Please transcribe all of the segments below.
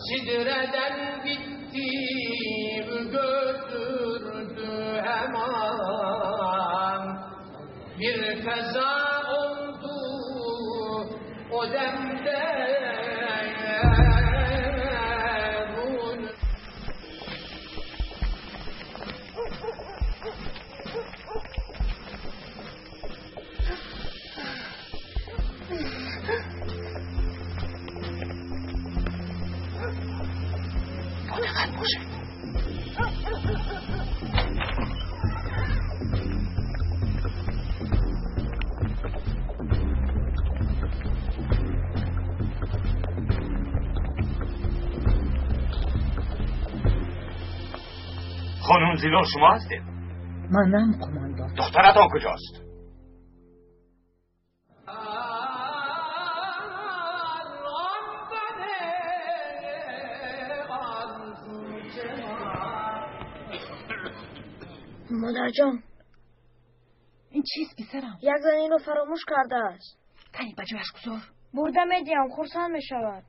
Sidreden gitti götürdü hemen. Bir kaza oldu o demde. خانم زیلان شما هستید؟ منم قماندان. دخترتان کجاست؟ مادرجان، این چیست پسرم؟ یک زن اینو فراموش کرده است. تنی به جایش گذار. برده میدیم خرسند میشود.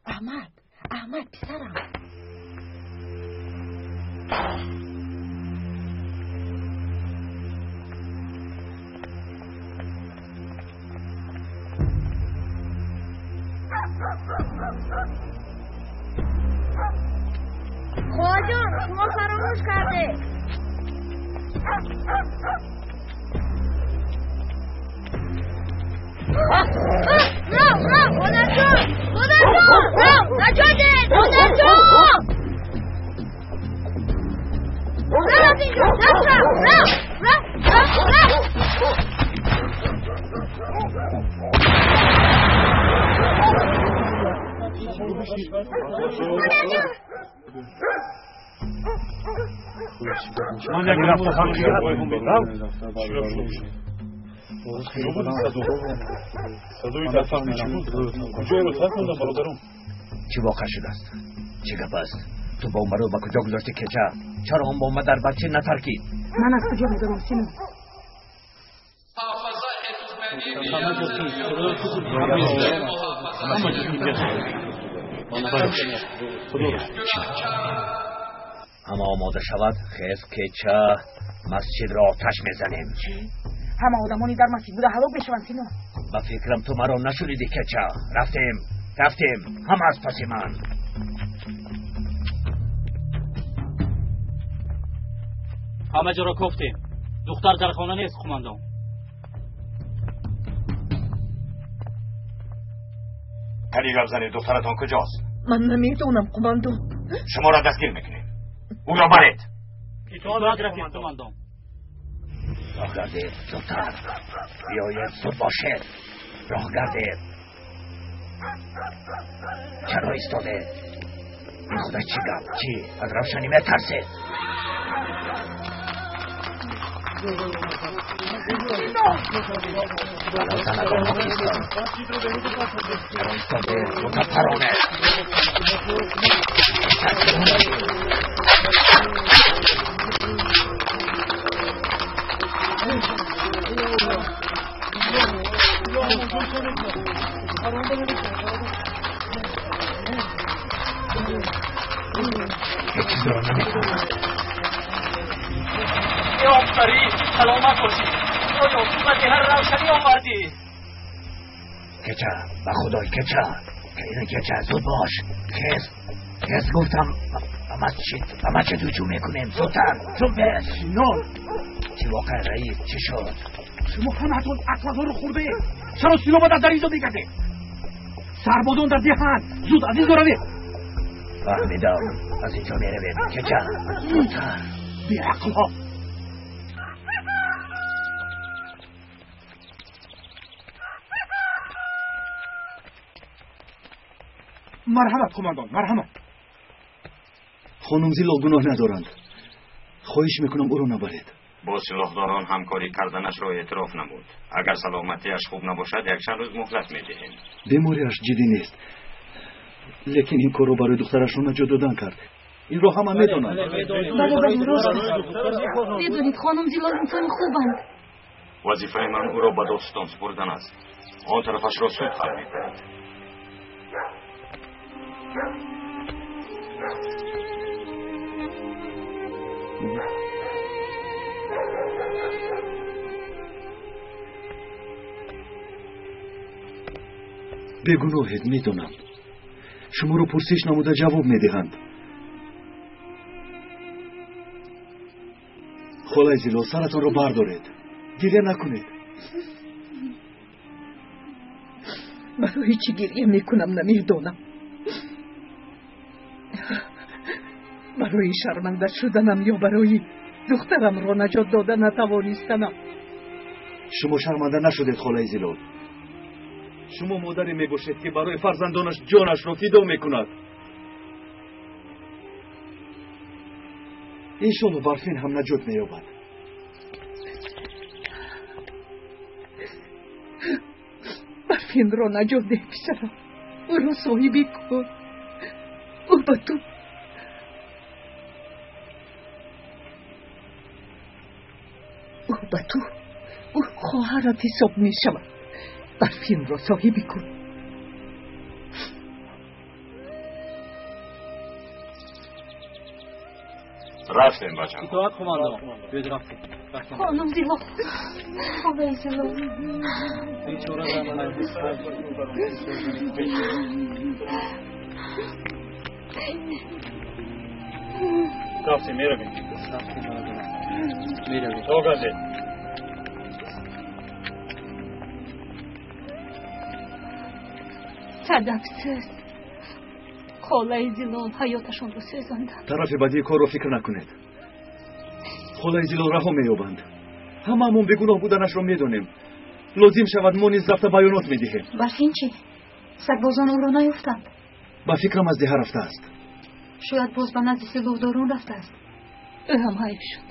احمد، احمد پسرم. خواهرجان شما فراموش کرده. نه نه مادرجان، مادرجان، نه نجات دهید مادرجان. نه از اینجا، نه نه نه نه نه. من یک رفت هم چی واقع شده است؟ چه گپ است؟ تو بمب رو به کجا گذاشتی کچه؟ چرا آن بمب در بچه نترکید؟ من از کجا میدونم سینو؟ همه آماده شود خیز کچه مسجد را آتش میزنیم. چی؟ همه آدمانی در مسجد بوده هلاک میشوند سینو. به فکرم تو مرا نشنیدی کچه. رفتیم رفتیم، همه از پس من. همه جا را کوفتیم. دختر در خانه نیست قماندان. پری گپ زنید، دخترتان کجاست؟ من نمیدونم قماندان. شما را دستگیر میکنیم. او را برید. اطاعت رفیق قماندان. راه گردید زودتر. بیاید زود باشید. راه گردید. چرا ایستاده؟ این خدا چی گپ؟ چی؟ از روشنی میترسید؟ بلا زند آنها کیستند؟ چرا ایستاده؟ زودتر پرانه. هیچ چیز را نمی‌فهمم. آفرین، سلامت باشی. خدایا تو به هر روشنی آوردی. کچه، به خدای کچه، کچه زود باش. خیز خیز گفتم به مسجد هجوم میکنیم. زودتر جنبش. سینون چی واقع رئیس؟ چی شد؟ شما همتون اطلاع رو خورده. چرا سینا باید در اینجا میگرده؟ سربازان در دهن. زود از اینجا روید. فهمیدم، از اینجا میرویم. کچه زودتر. بی عقل ها. مرحمت قماندان، مرحمت. خانم زیلا گناه ندارند. خواهش میکنم او را نبرید. با سلاحداران همکاری کردنش را اعتراف نمود. اگر سلامتیش خوب نباشد یک چند روز مهلت میدهیم. بیماریش جدی نیست، لیکن این کار را برای دخترش نجات دادن کرد. این را همه میدانند. بدونید خانم زیلا انسان خوبند. وظیفه من او را به دادستان سپردن است. آن طرفش را سود حل میکند. Бегуноҳед, медонам. Шуморо пурсиш намуда ҷавоб медиҳанд. Холаи Зилол, саратонро бардоред, гиря накунед. Барои чӣ гиря мекунам намедонам. Барои шарманда шуданам ё барои духтарамро наҷот дода натавонистанам. Шумо шарманда нашудед, холаи Зилол. Шумо модаре мебошед, ки барои фарзандонаш ҷонашро фидо мекунад. Иншолло Барфин ҳам наҷот меёбад. Барфинро наҷот деҳ, писарам. Ӯро соҳибӣ кун. Ӯ ба ту ӯ хоҳарат ҳисоб мешавад. Барфинро соҳибӣ кун. Рафтем, бачам. Итоат, командо. Биёед, рафтем. Хонум Зилол, холаи Зилол. Бечора. Рафтем, меравем. Меравем. То газет. Сад афсӯс, холаи Зилол ҳаёташонро сӯзонданд. Тарафи бадии корро фикр накунед. Холаи Зилол раҳо меёбанд. Ҳамаамон бегуноҳ буданашро медонем. Лозим шавад, мо низ рафта баёнот медиҳем. Барфин чӣ? Сагбозон ӯро наёфтанд. Ба фикрам, аз деҳа рафтааст. Шояд боз ба назди силоҳдорон рафтааст. Ӯ ҳам ҳайф шуд.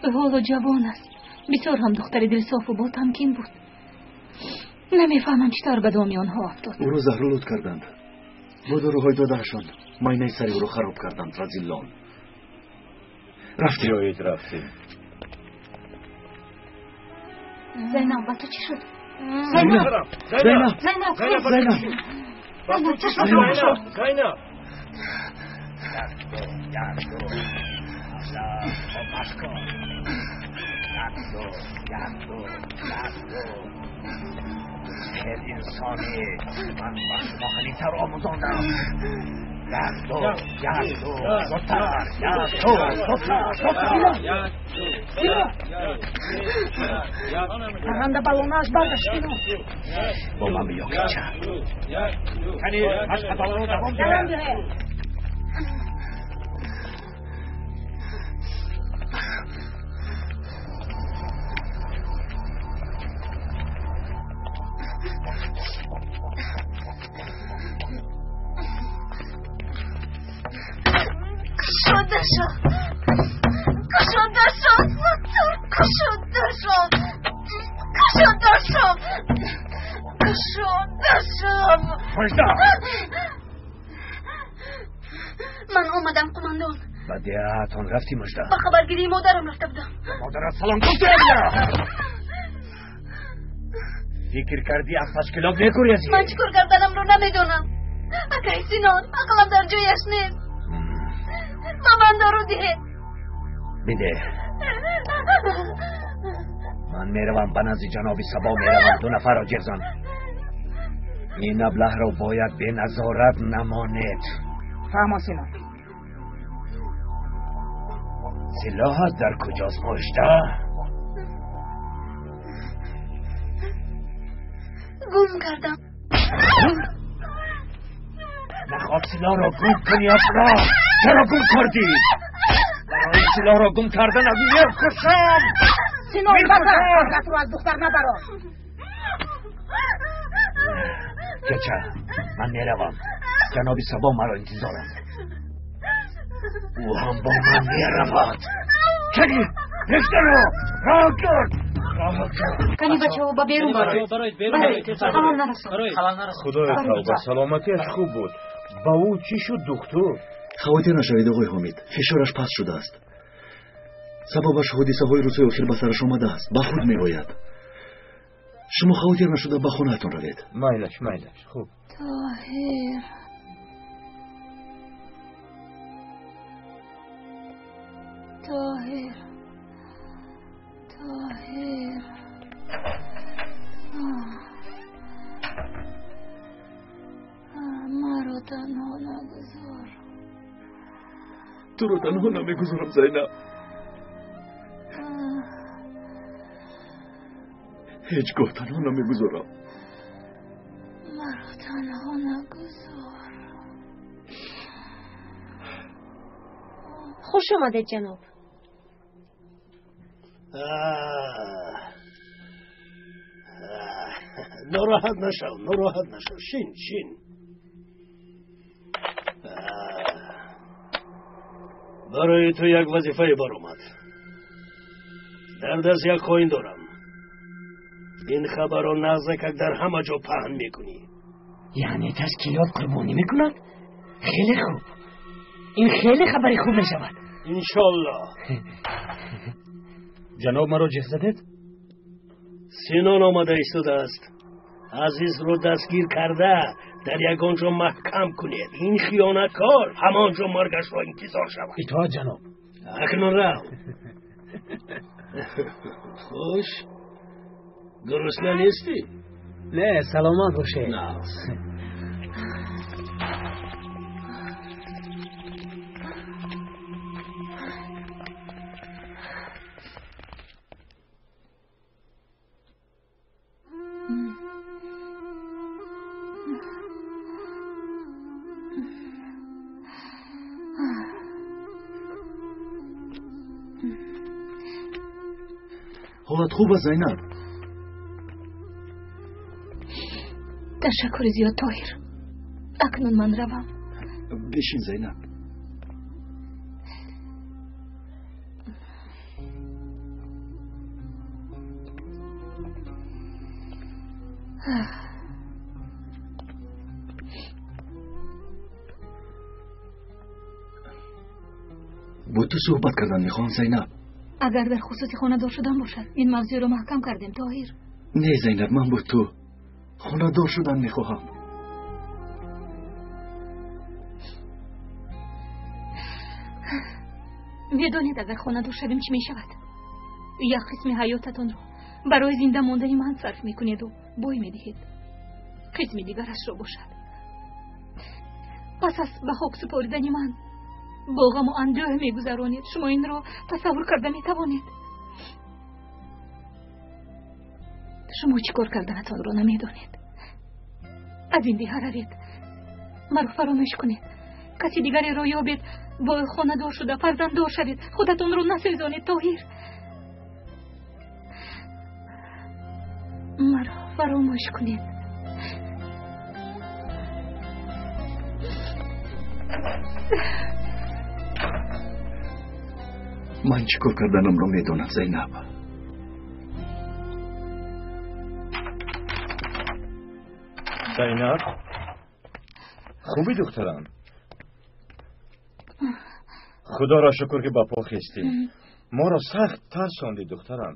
Ӯ ҳоло ҷавон аст. Бисёр ҳам духтари дилсофу ботамкин буд. Намефаҳмам, чӣ тавр ба доми онҳо афтод. Ӯро заҳролуд карданд бо доруҳои додаашон. Майнаи сари ӯро хароб карданд, разиллон. Рафтем. Биёед, рафтем. Зайнаб, ба ту чӣ шуд? Зайнаб! Зайнаб! Зайнаб! Зайнаб! Зайнаб, чӣ шуд? Зайнаб! Хел инсони, ман ба шумо ҳамин тавр омӯзондам. Як, ду, як, ду, зудтар, як, ду, зудтар, зудтар. Парранда балонааш баргашт, Сино. Бо ман биё, кача. Кани, машқатонро давом Давом диҳед. диҳед. Кушода шав, кушода шав, зудтар кушода шав, кушода шав, кушода шав. Мужда! Ман омадам, қумондон. Ба деҳаатон рафтӣ, Мужда? Ба хабаргирии модарам рафта будам. Модарат салом гуфтем. Фикр кардӣ, аз ташкилот мегурезӣ? Ман чӣ кор карданамро намедонам, акай Синон. Ақлам дар ҷояш нест. Ба ман дору диҳед. Биде. Ман меравам, ба назди ҷаноби Сабо меравам. Ду нафарро ҷеғ зан. Ин аблаҳро бояд беназорат намонед. Фаҳмо, Синон. Силоҳат дар куҷост, Мужда? Гум кардам. Наход силоҳро гум кунӣ, абла! Чаро гум кардӣ? Барои силоҳро гум кардан аз мекушам! Синон, Мекушам! Фарзатро аз духтар набарор. Кеча, ман меравам. Ҷаноби Сабо маро интизоранд. Ӯ ҳам бо ман меравад. Кани, рехтаро раҳо кард, раҳо кард. Кани, бачаҳо, ба берун бароед. Бароед, берун бароед. Халал нарасон. Халал нарасон. Худоё, тавба, саломатиаш хуб буд. Ба ӯ чӣ шуд, духтур? Хавотир нашавед, оғои Ҳомид. Фишораш паст шудааст. Сабабаш ҳодисаҳои рӯзҳои охир ба сараш омадааст. Ба худ меояд. Шумо хавотир нашуда ба хонаатон равед. Майлаш, майлаш, хуб. Тоҳир, Тоҳир, Тоҳир. танҳо нагузор. Туро танҳо намегузорам, Зайнаб. Ҳеҷ гоҳ танҳо намегузорам. Маро танҳо нагузор. Хуш омадед, ҷаноб. Нороҳат нашав, нороҳат нашав. Шин, шин. Барои ту як вазифае баромад. Дар даст як хоин дорам. Ин хабарро нағзакак дар ҳама ҷо паҳн мекунӣ. Яъне ташкилот қурбонӣ мекунад? Хеле хуб. Ин хеле хабари хуб мешавад. Иншоаллоҳ. Ҷаноб, маро ҷеғ задед? Синон омада истодааст. Азизро дастгир карда дар ягон ҷо маҳкам кунед. Ин хиёнаткор ҳамон ҷо маргашро интизор шавад. Итоат, ҷаноб. Акнун рав. Хуш, гурусна нестӣ? Не, саломат бошед. Ҳолат хуб аст, Зайнаб? Ташаккури зиёд, Тоҳир. Акнун ман равам. Бишин, Зайнаб. Бо ту суҳбат кардан мехоҳам, Зайнаб. Агар дар хусуси хонадор шудан бошад, ин мавзӯъро маҳкам кардем, Тоҳир. Не, Зайнаб, ман бо ту хонадор шудан мехоҳам. Медонед, агар хонадор шавем, чӣ мешавад? Як қисми ҳаётатонро барои зинда мондани ман сарф мекунеду бой медиҳед, қисми дигарашро бошад пас аз ба хок супоридани ман бо ғаму андӯҳ мегузаронед. Шумо инро тасаввур карда метавонед? Шумо чӣ кор карданатонро намедонед. Аз ин деҳа равед, маро фаромӯш кунед, каси дигареро ёбед, бо ӯ хонадор шуда фарзанддор шавед. Худатонро насӯзонед, Тоҳир. Маро фаромӯш кунед. Ман чӣ кор карданамро медонам, Зайнаб. Зайнаб, хуби, духтарам? Худоро шукр, ки ба по хестӣ. Моро сахт тарсондӣ, духтарам.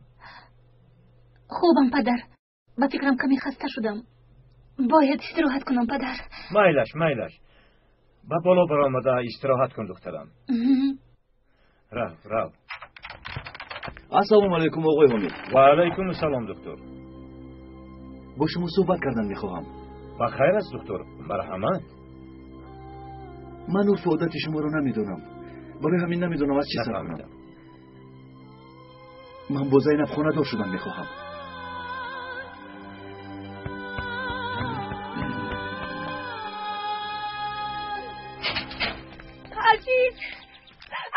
Хубам, падар. Ба фикрам, каме хаста шудам. Бояд истироҳат кунам, падар. Майлаш, майлаш, ба боло баромада истироҳат кун, духтарам. Рав, рав. Ассалому алайкум, оғои Ҳомид. Ва алайкум ассалом, духтур. Бо шумо суҳбат кардан мехоҳам. Ба хайр аст, духтур, марҳамат. Ман урфу одати шуморо намедонам, барои ҳамин намедонам аз чӣ сар кунам. Ман бо Зайнаб хонадор шудан мехоҳам. Азиз,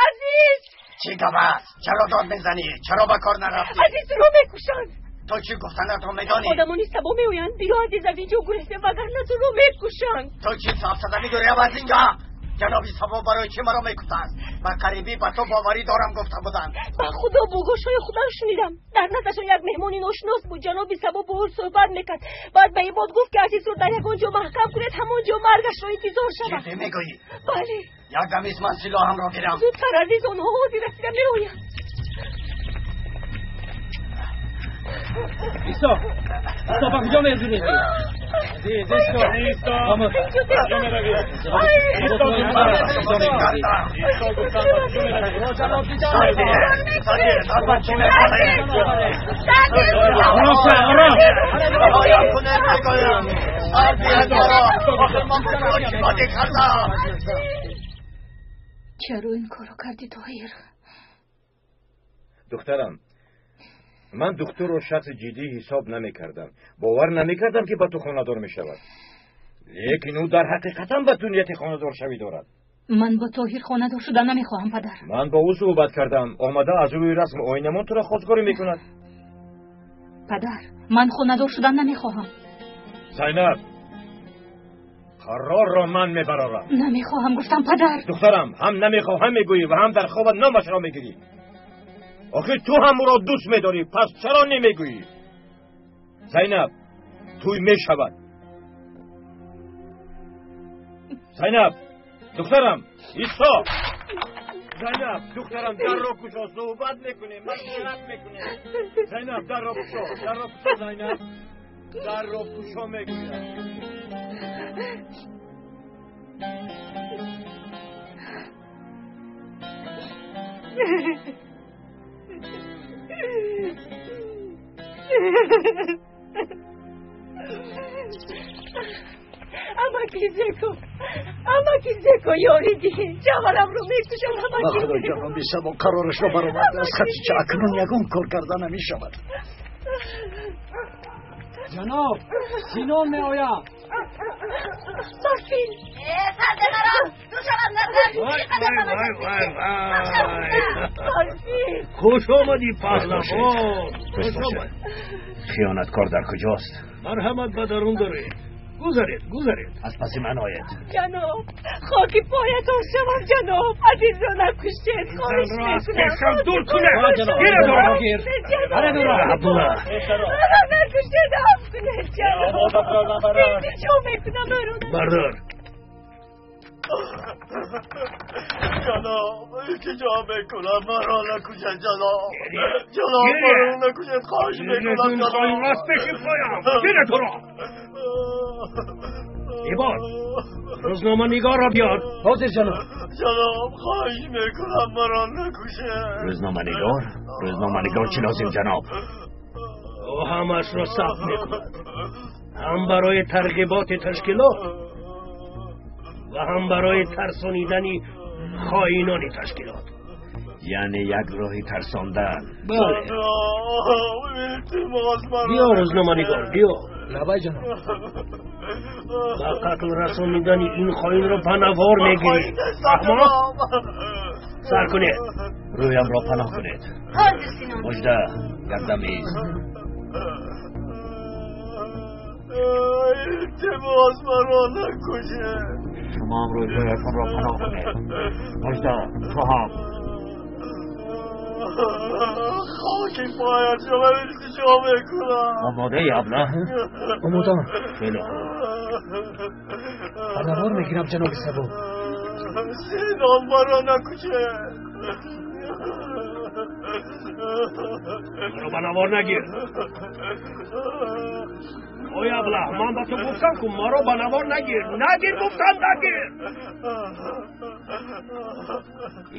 азиз! Чӣ гап аст? Чаро дод мезанӣ? Чаро ба кор нарафтӣ? Азизро мекушанд. Ту чӣ гуфтанатро медонӣ? Одамони сабо меоянд. Биё, азиз, аз инҷо гурехте, вагарна туро мекушанд. Ту чӣ сафсата мегӯӣ? Рав аз инҷо! Ҷаноби Сабо барои чӣ маро мекушад? Ба қарибӣ ба ту боварӣ дорам гуфта буданд. Ба худо, бо гӯшҳои худам шунидам. Дар наздашон як меҳмони ношинос буд. Ҷаноби Сабо бо ӯ суҳбат мекард. Баъд ба ибод гуфт, ки азизро дар ягон ҷо маҳкам кунед, ҳамон ҷо маргашро интизор шавад. Ҷиддӣ мегӯӣ? Бале. Як дамист, ман силоҳамро гирам. Зудтар, азиз, онҳо ҳозир расида меоянд. Исто! Исто, ба куҷо мезурӣ? Азиз, исто! Исто! Куҷо меравӣ? Исто, исто, гуфтам, ба куҷо меравӣ? Садир, аз чӣ мехоҳӣ? Ором ша, ором! Оё кунед мегӯям. Чаро ин корро кардӣ, Тоҳир? Духтарам, ман духтурро шахси ҷиддӣ ҳисоб намекардам. Бовар намекардам, ки ба ту хонадор мешавад. Лекин ӯ дар ҳақиқатан ба ту нияти хонадоршавӣ дорад. Ман бо Тоҳир хонадор шуда намехоҳам, падар. Ман бо ӯ суҳбат кардам. Омада аз рӯи расму оинамон туро хостгорӣ мекунад. Падар, ман хонадор шудан намехоҳам. Зайнаб, қарорро ман мебарорам. Намехоҳам, гуфтам, падар. Духтарам, ҳам намехоҳам мегӯӣ ва ҳам дар хобат номашро мегирӣ. Охир ту ҳам ӯро дӯст медорӣ, пас чаро намегӯӣ? Зайнаб, тӯй мешавад. Зайнаб, духтарам, исто! Зайнаб, духтарам, дарро кушо, суҳбат мекунем, машварат мекунем. Зайнаб, дарро кушо, дарро кушо, Зайнаб. Дарро кушо мегӯям. Амаки зеко, амаки зеко, ёри диҳед, ҷаварамро мекушам, амаки. Ба худои ҷаноби Сабо қарорашро баровардааст. Хатича, акнун ягон кор карда намешавад. Ҷаноб, Синон меояд. Барфин! Сарде маро! Душавам назар! Барфин! Хуш омадӣ, паҳлавон! Хуш омад. Хиёнаткор дар куҷост? Марҳамат, ба дарун дароед. Гузаред, гузаред. Аз паси ман оед. Ҷаноб, хоки поятон шавам, ҷаноб, азизро накушед, хоҳиш мекунам. Пешам дур кунед. Гиред ӯро. Гиред ӯро. Абдулла. Маро накушед, афв кунед, ҷаноб. Илтиҷо мекунам, маро. Бардор. Ҷаноб, илтиҷо мекунам, маро накушед, ҷаноб. Ҷаноб, маро накушед, хоҳиш мекунам, ҷаноб. Аз пеши поям. Гиред ӯро. Ибод, рӯзноманигорро биёр. Ҳозир, ҷаноб. Ҷаноб, хоҳиш мекунам, маро накушед. Рӯзноманигор? Рӯзноманигор чӣ лозим, ҷаноб? Ӯ ҳамаашро сабт мекунад. Ҳам барои тарғиботи ташкилот ва ҳам барои тарсонидани хоинони ташкилот. Яъне як роҳи тарсондан. Бале. Биё, рӯзноманигор, биё. Лабай, ҷаноб. Ба қатл расонидани ин хоинро ба навор мегирӣ. Фаҳмо? Сар кунед. Рӯямро паноҳ кунед. Ҳозир, Синон. Мужда, якдам ист. Илтимос, маро накушед. Шумо ҳам рӯйҳоятонро паноҳ кунед. Мужда, ту ҳам. Хоки поят шавам, илтиҷо мекунам. Омодаи, аблаҳ? Омодаам. Хеле хуб. Ба навор мегирам, ҷаноби Сабо. Синон, маро накушед. Маро ба навор нагир. Ой, аблаҳ, ман ба ту гуфтам, ку маро ба навор нагир. Нагир, гуфтам, нагир.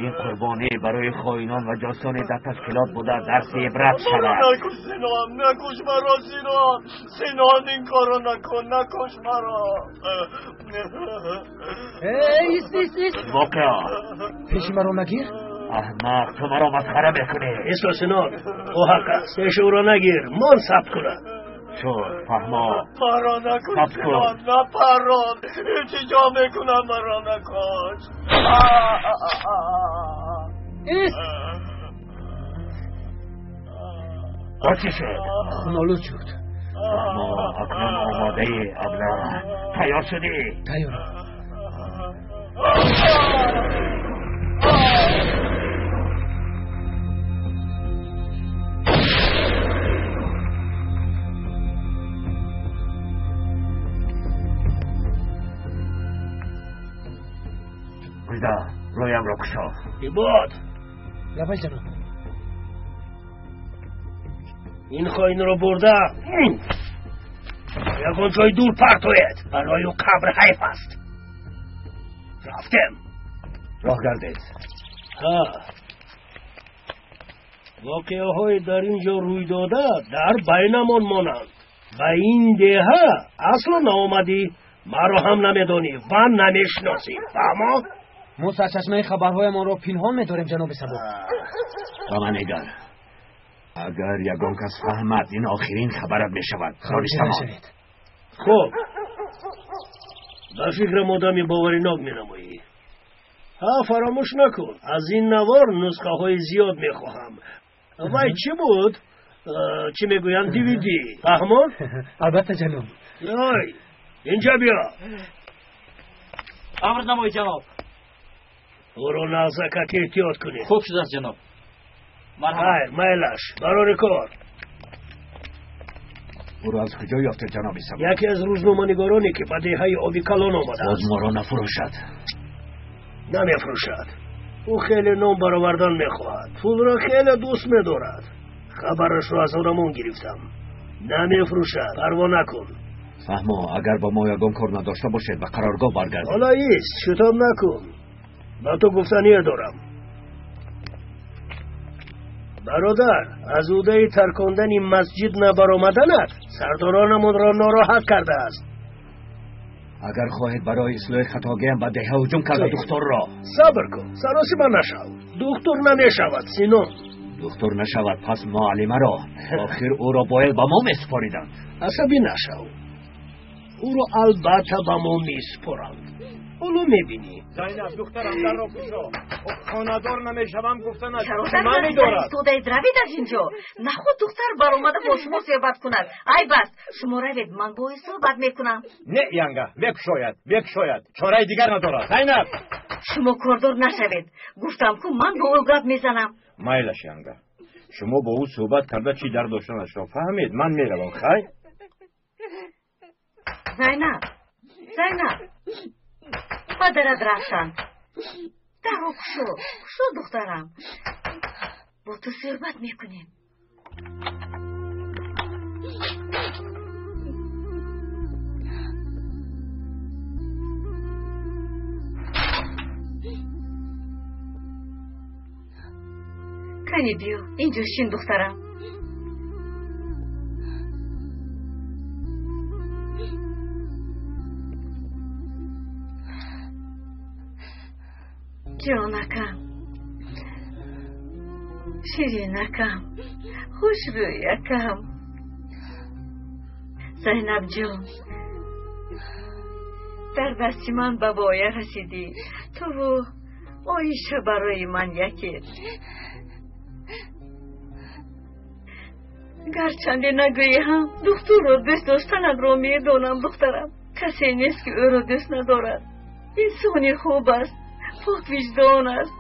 Ин қурбонӣ барои хоинон ва ҷосусон дар ташкилот буда дарси ибрат шавад. Накуш, Синон, накуш маро, Синон. Синон, ин корро накун, накуш маро. Эй, ист, ист, ист. Воқеа. Пеши маро нагир. Аҳмақ, ту маро масхара мекунӣ. Исто, Синон, ӯ ҳақ аст. Пеши ӯро нагир, мон сабт кунад. Шуд, фаҳмо. Маро накуш, Сабт кун. Синон, напарон. Илтиҷо мекунам, маро накуш. Ист! Бо чӣ шуд? Хунолуд шуд. Фаҳмо, акнун омодаӣ, аблаҳ. Тайёр шудӣ? Тайёрам. Мужда, рӯямро кушо. Ибод. Лабай, ҷаноб. Ин хоинро бурда ягон ҷои дур партоед. Барои ӯ қабр ҳайф аст. Рафтем. Роҳ гардед. Ҳа, воқеаҳои дар ин ҷо рӯй дода дар байнамон монанд. Ба ин деҳа асло наомадӣ, маро ҳам намедонӣ ва намешиносӣ. Фаҳмо? Мо сарчашмаи хабарҳоямонро пинҳон медорем, ҷаноби Сабо. Ба ман нигар. Агар ягон кас фаҳмад, ин охирин хабарат мешавад. Донистамон. Хуб, ба фикрам одами боваринок менамоӣ. Ҳа, фаромӯш накун, аз ин навор нусхаҳои зиёд мехоҳам. Вай чӣ буд? Чӣ мегӯянд, DVD. Фаҳмо? Албатта, ҷаноб. Ой, инҷа биё. Амр намоед, ҷаноб. Ӯро нағзакак эҳтиёт кунед. Хуб шудааст, ҷаноб. Хайр, майлаш, барори кор. Ӯро аз куҷо ёфтед, ҷаноби Сабо? Яке аз рӯзноманигороне, ки ба деҳаи оби калон омадааст. Боз моро нафурӯшад. Намефурӯшад. Ӯ хеле ном баровардан мехоҳад, пулро хеле дӯст медорад. Хабарашро аз одамон гирифтам. Намефурӯшад, парво накун. Фаҳмо, агар ба мо ягон кор надошта бошед, ба қароргоҳ баргардед. Ҳоло ист, шитоб накун. Ба ту гуфтание дорам. Бародар, аз ӯдаи таркондани масҷид набаромаданат сардоронамонро нороҳат кардааст. Агар хоҳед барои ислоҳи хатогиам ба деҳа ҳуҷум карда духтурро. Сабр кун, саросима нашав. Духтур намешавад, Синон. Духтур нашавад, пас муаллимаро. Охир ӯро бояд ба мо месупориданд. Асабӣ нашав. Ӯро албатта ба мо месупоранд. Ҳоло мебинӣ. Зайнаб, духтарам, дарро кушо. Хонадор намешавам гуфтанаш ман медорад. Истодаед, равед аз инҷо. Наход духтар баромада бо шумо суҳбат кунад. Айб аст. Шумо равед, ман бо ӯ суҳбат мекунам. Не, янга, мекушояд, мекушояд. Чораи дигар надорад. Зайнаб! Шумо кордор нашавед. Гуфтам ку ман бо ӯ гап мезанам. Майлаш, янга. Шумо бо ӯ суҳбат карда чӣ дар доштанашро фаҳмед. Ман меравам, хай? Зайнаб, Зайнаб. Падарат рафтанд. Дарро кушо, кушо, духтарам. Бо ту суҳбат мекунем. Кани биё, инҷо шин, духтарам. Ҷонакам, ширинакам, хушрӯякам. Зайнабҷон, дар дасти ман ба воя расидӣ. Туву Оиша барои ман якед. Гарчанде нагӯӣ ҳам, духтурро дӯст доштанатро медонам, духтарам. Касе нест, ки ӯро дӯст надорад. Инсони хуб аст, поквиҷдон аст.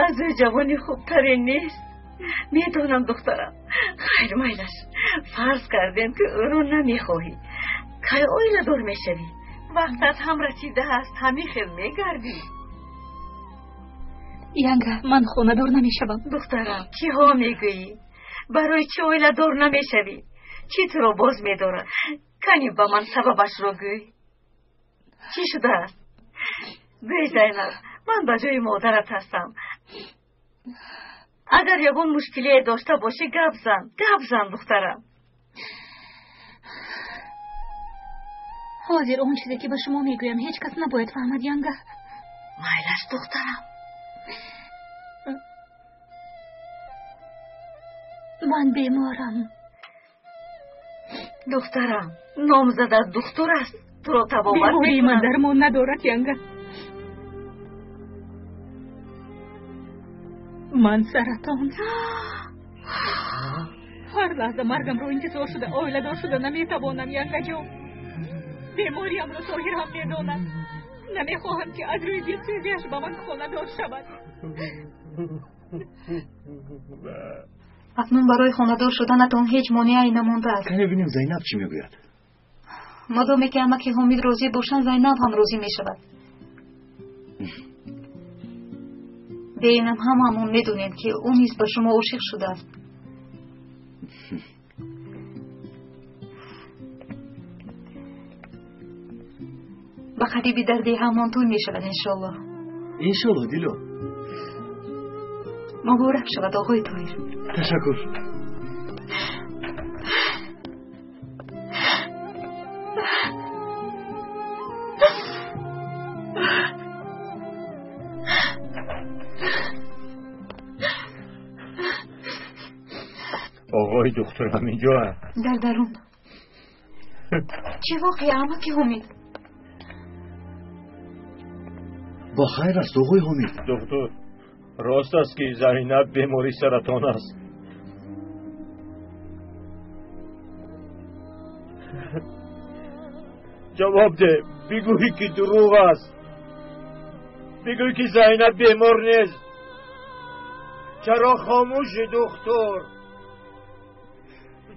Аз ӯ ҷавони хубтаре нест. Медонам, духтарам. Хайр, майлаш, фарз кардем, ки ӯро намехоҳӣ. Кай оиладор мешавӣ? Вақтат ҳам расидааст, ҳамин хел мегардӣ. Янга, ман хонадор намешавам. Духтарам, чиҳо мегӯӣ? Барои чӣ оиладор намешавӣ? Чӣ туро боз медорад? Кани ба ман сабабашро гӯй. Чӣ шудааст? Гӯй, Зайнаб, ман ба ҷои модарат ҳастам. Агар ягон мушкилие дошта бошӣ, гап зан, гап зан, духтарам. Ҳозир он чизе, ки ба шумо мегӯям, ҳеҷ кас набояд фаҳмад, Янга. Майлаш, духтарам. Ман беморам. Духтарам, номзадат духтур аст, туро табобат Бемории ман дармон надорад, Янга. Ман саратон. Ҳар лаҳза маргамро интизор шуда, оиладор шуда наметавонам, Янгаҷон. Бемориамро Тоҳир ҳам медонад. Намехоҳам, ки аз рӯи дилсӯзиаш ба ман хонадор шавад. Акнун барои хонадор шуданатон ҳеҷ монеае намондааст. Кане бинем, Зайнаб чӣ мегӯяд. Модоме ки амаки Ҳомид розӣ бошанд, Зайнаб ҳам розӣ мешавад. Беинам ҳамаамон медонем, ки ӯ низ ба шумо ошиқ шудааст. Ба қариби дар деҳаамон тӯй мешавад, иншоаллоҳ. Иншоаллоҳ, Дило. Муборак шавад, оғои Тоҳир. Ташаккур. Оқои духтур ҳаминҷоанд? Дар дарун. Чӣ воқеа, амаки Ҳомид? Бо хайр аст, оғои Ҳомид. Духтур, рост аст ки Зайнаб бемори саратон аст? Ҷавоб деҳ, бигӯӣ ки дурӯғ аст. Бигӯй ки Зайнаб бемор нест. Чаро хомӯшӣ, духтур?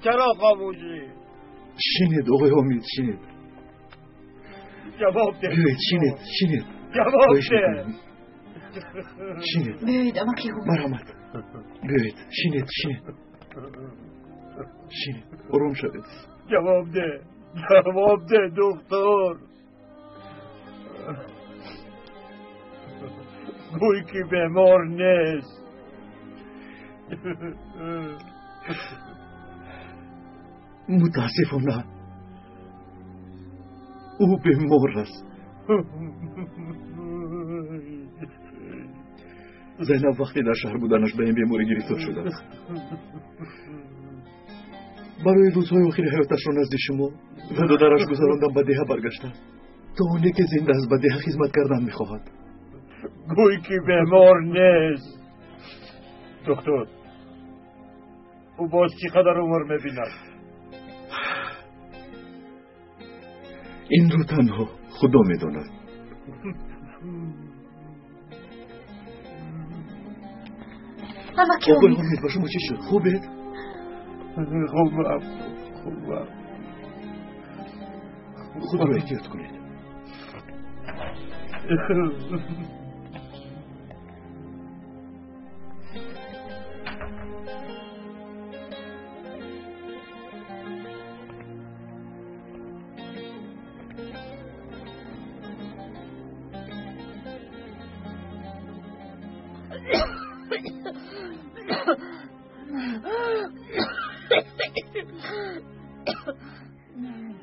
Чаро хомӯшӣ? Шинед, оғои Ҳомид, шинед. Ҷавоб деҳ. Биёед, шинед, шинед. Ҷавоб деҳ. Шинед. Биёед, амаки Ҳомид. Марҳамат. Биёед, шинед, шинед. Шинед, ором шавед. Ҷавоб деҳ. Ҷавоб деҳ, духтур. Гӯй ки бемор нест. Мутаассифона, ӯ бемор аст. Зайнаб вақте дар шаҳр буданаш ба ин беморӣ гирифтор шудааст. Барои рӯзҳои охири ҳаёташро назди шумо ва додараш гузарондан ба деҳа баргаштааст. То оне ки зинда аст, ба деҳа хизмат кардан мехоҳад. Гӯй ки бемор нест. Духтур, ӯ боз чӣ қадар умр мебинад? Инро танҳо Худо медонад. Амаки Оғои Ҳомид, ба шумо чӣ шуд? Хубед? Хубам, хубам. Худро эҳтиёт кунед.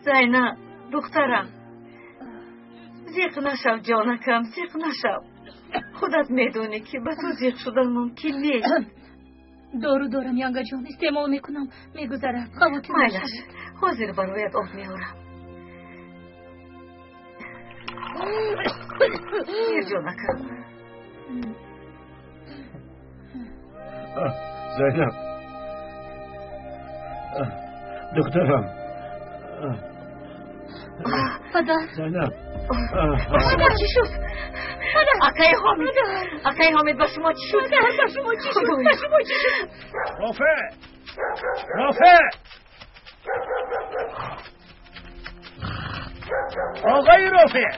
Зайнаб, духтарам, зиқ нашав, ҷонакам, зиқ нашав. Худат медонӣ ки ба ту зиқ шудан мумкин нест. Дору дорам, янгаҷон, истеъмол мекунам, мегузарад. Хавотир Майлаш, ҳозир бароят об меорам. Гир, ҷонакам. Зайнаб, духтарам. Падар. Зайнаб. Ба шумо чӣ шуд? Акаи Ҳомид, акаи Ҳомид, ба шумо чӣ шуд? Ба шумо чӣ шуд? Ба шумо чӣ шуд? Рофеъ! Рофеъ! Оғои Рофеъ!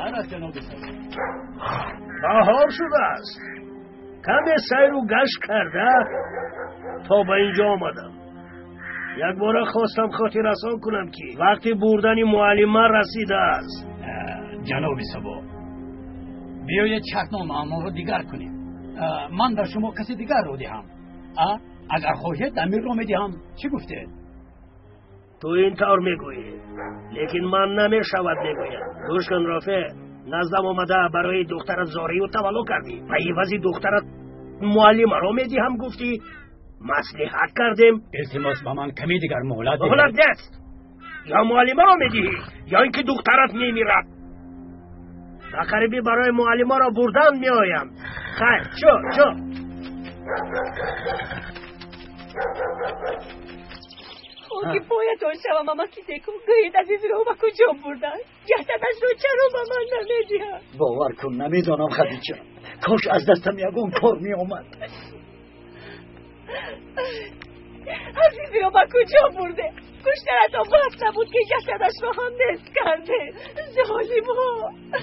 Ана ҷаноби сазо. Баҳор шудааст. Каме сайру гашт карда то ба инҷо омадам. Якбора хостам хотиррасон кунам ки вақти бурдани муаллима расидааст. Ҷаноби Сабо, биёед шартномаамонро дигар кунем. Ман ба шумо каси дигарро диҳам. Агар хоҳед, Амирро медиҳам. Чӣ гуфтед? Ту ин тавр мегӯӣ, лекин ман намешавад мегӯям. Гӯш кун, Рофеъ, наздам омада барои духтарат зорию тавалло кардӣ. Ба ивази духтарат муаллимаро медиҳам гуфтӣ. Маслиҳат кардем. Илтимос, ба ман каме дигар муҳлат диҳед. Муҳлат нест. Ё муаллимаро медиҳӣ, ё ин ки духтарат мемирад. Ба қарибӣ барои муаллимаро бурдан меоям. Хайр, чӯ, чӯ. Хоки поятон шавам, амаки Зеку. Гӯед, азизро ба куҷо бурданд? Ҷасадашро чаро ба ман намедиҳанд? Бовар кун, намедонам, Хадича. Кош аз дастам ягон кор меомад. Азизиро ба куҷо бурде? Куштаратон бас набуд ки ҷасадашро ҳам нест карде. Золимо!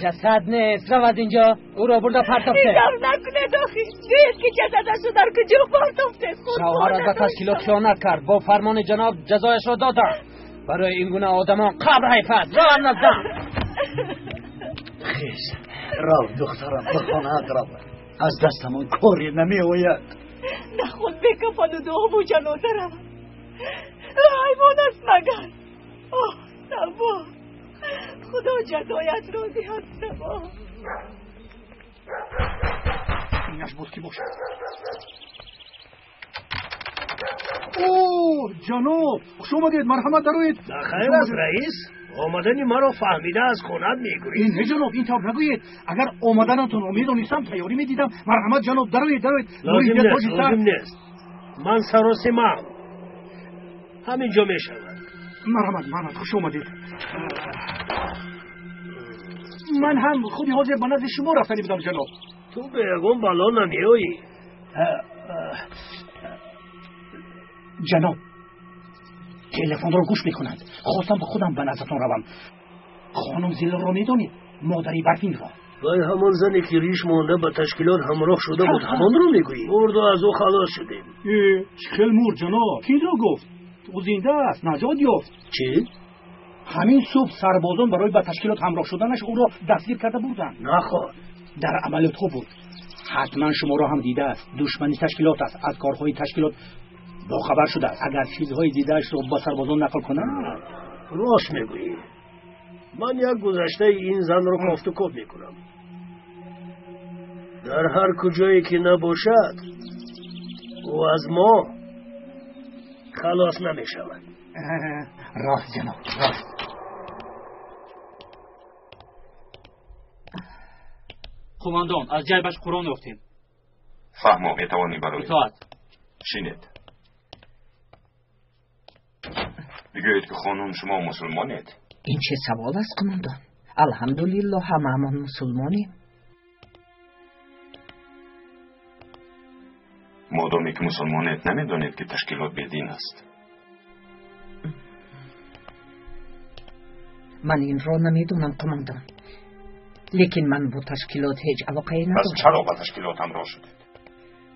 Ҷасад нест, равад инҷо, ӯро бурда партофте. Ин тавр накунед охи. Гӯед ки ҷасадашро дар куҷо партофтед? Шавҳарат ба ташкилот хиёнат кард. Бо фармони ҷаноб ҷазояшро доданд. Барои ин гуна одамон қабр ҳайф аст. Равад наздам. Хез, рав, духтарам, ба хонаат рав. Аз дастамон коре намеояд. Наход бекафану дуову ҷаноза равад. Ҳайвон аст магар? Оҳ, Сабо, Худо ҷазоятро диҳад, Сабо. Инаш буд ки бошад. О, ҷаноб, хуш омадед, марҳамат, дароед. Хайр аст, раис? Омадани маро фаҳмида аз хонат мегӯӣ. Не, ҷаноб, ин тавр нагӯед. Агар омаданатонро медонистам, тайёрӣ медидам. Марҳамат, ҷаноб, дароед, дароед. Лозим нест, лозим нест. Ман саросимаам. Ҳамин ҷо мешавад. Марҳамат, марҳамат, хуш омадед. Ман ҳам худи ҳозир ба назди шумо рафтанӣ будам, ҷаноб. Ту ба ягон бало намеоӣ. Ҷаноб, телефонро гӯш мекунанд. Хостам ба худам ба наздатон равам. Хонум Зилорро медонед? Модари Барфинро. Вай ҳамон зане ки риш монда ба ташкилот ҳамроҳ шуда буд, ҳамонро мегӯӣ? Мурду аз ӯ халос шудем. Чӣ хел мурд, ҷаноб? Кӣ инро гуфт? Ӯ зинда аст, наҷот ёфт. Чӣ? Ҳамин субҳ сарбозон барои ба ташкилот ҳамроҳ шуданаш ӯро дастгир карда бурданд. Нахоҳ. Дар амалиётҳо буд. Ҳатман шуморо ҳам дидааст. Душмани ташкилот аст, аз корҳои ташкилот бохабар шудааст. Агар чизҳои дидаашро ба сарбозон нақл кунад. Рост мегӯӣ. Ман як гузаштаи ин занро кофтукоб мекунам. Дар ҳар куҷое ки набошад, ӯ аз мо халос намешавад. Рост, ҷаноб, рост. Қумандон, аз ҷайбаш Қуръон ёфтем. Фаҳмо, метавонӣ барои. Итоат. Шинед. Бигӯед ки хонум, шумо мусулмонед? Ин чӣ савол аст, қумандон? Алҳамдулиллоҳ, ҳамаамон мусулмонем. Модоме ки мусулмонед, намедонед ки ташкилот бедин аст. Ман инро намедонам, қумандон. Лекин ман бо ташкилот ҳеҷ алоқае надорам. Пас чаро ба ташкилот ҳамроҳ шудед?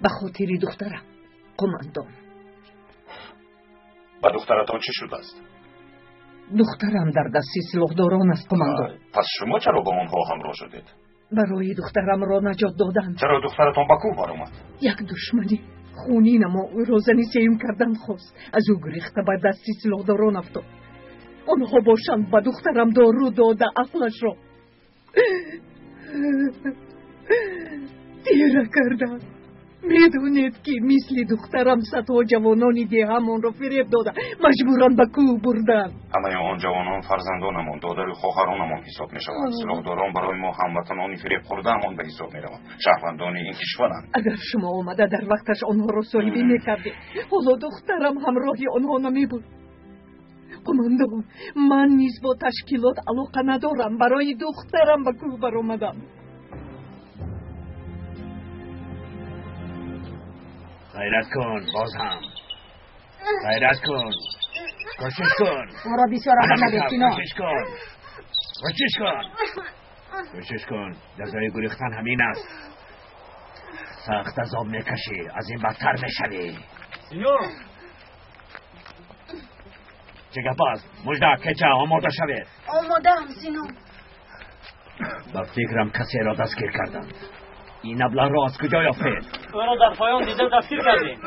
Ба хотири духтарам, қумандон. Ба духтаратон чӣ шудааст? Духтарам дар дасти силоҳдорон аст, қумандон. Пас шумо чаро ба онҳо ҳамроҳ шудед? Барои духтарамро наҷот додан. Чаро духтаратон ба кӯҳ баромад? Як душмани хунина мо ӯро зани сеюм кардан хост. Аз ӯ гурехта ба дасти силоҳдорон афтод. Онҳо бошанд ба духтарам дору дода ақлашро тира карданд. Медонед ки мисли духтарам садҳо ҷавонони деҳамонро фиреб дода, маҷбуран ба кӯҳ бурданд. Ҳамаи он ҷавонон фарзандонамон, додару хоҳаронамон ҳисоб мешаванд. Силоҳдорон барои мо ҳамватанони фиребхӯрдаамон ба ҳисоб мераванд. Шаҳрвандони ин кишваранд. Агар шумо омада дар вақташ онҳоро соҳибӣ мекардед, ҳоло духтарам ҳамроҳи онҳо намебуд. Қумандон, ман низ бо ташкилот алоқа надорам. Барои духтарам ба кӯҳ баромадам. Ғайрат кун, боз ҳам. Ғайрат кун. Кӯшиш кун. Ӯро бисёр ақл надеҳ, Сино. Кӯшиш кун. Кӯшиш кун. Кӯшиш кун. Ҷазои гурехтан ҳамин аст. Сахт азоб мекашӣ, аз ин бадтар мешавӣ. Сино! Чӣ гап аст? Мужда, кеча, омода шавед. Омодаам, Сино. Ба фикрам касеро дастгир карданд. Ин аблаҳро аз куҷо ёфтед? Ӯро дар поён дида дастгир кардем.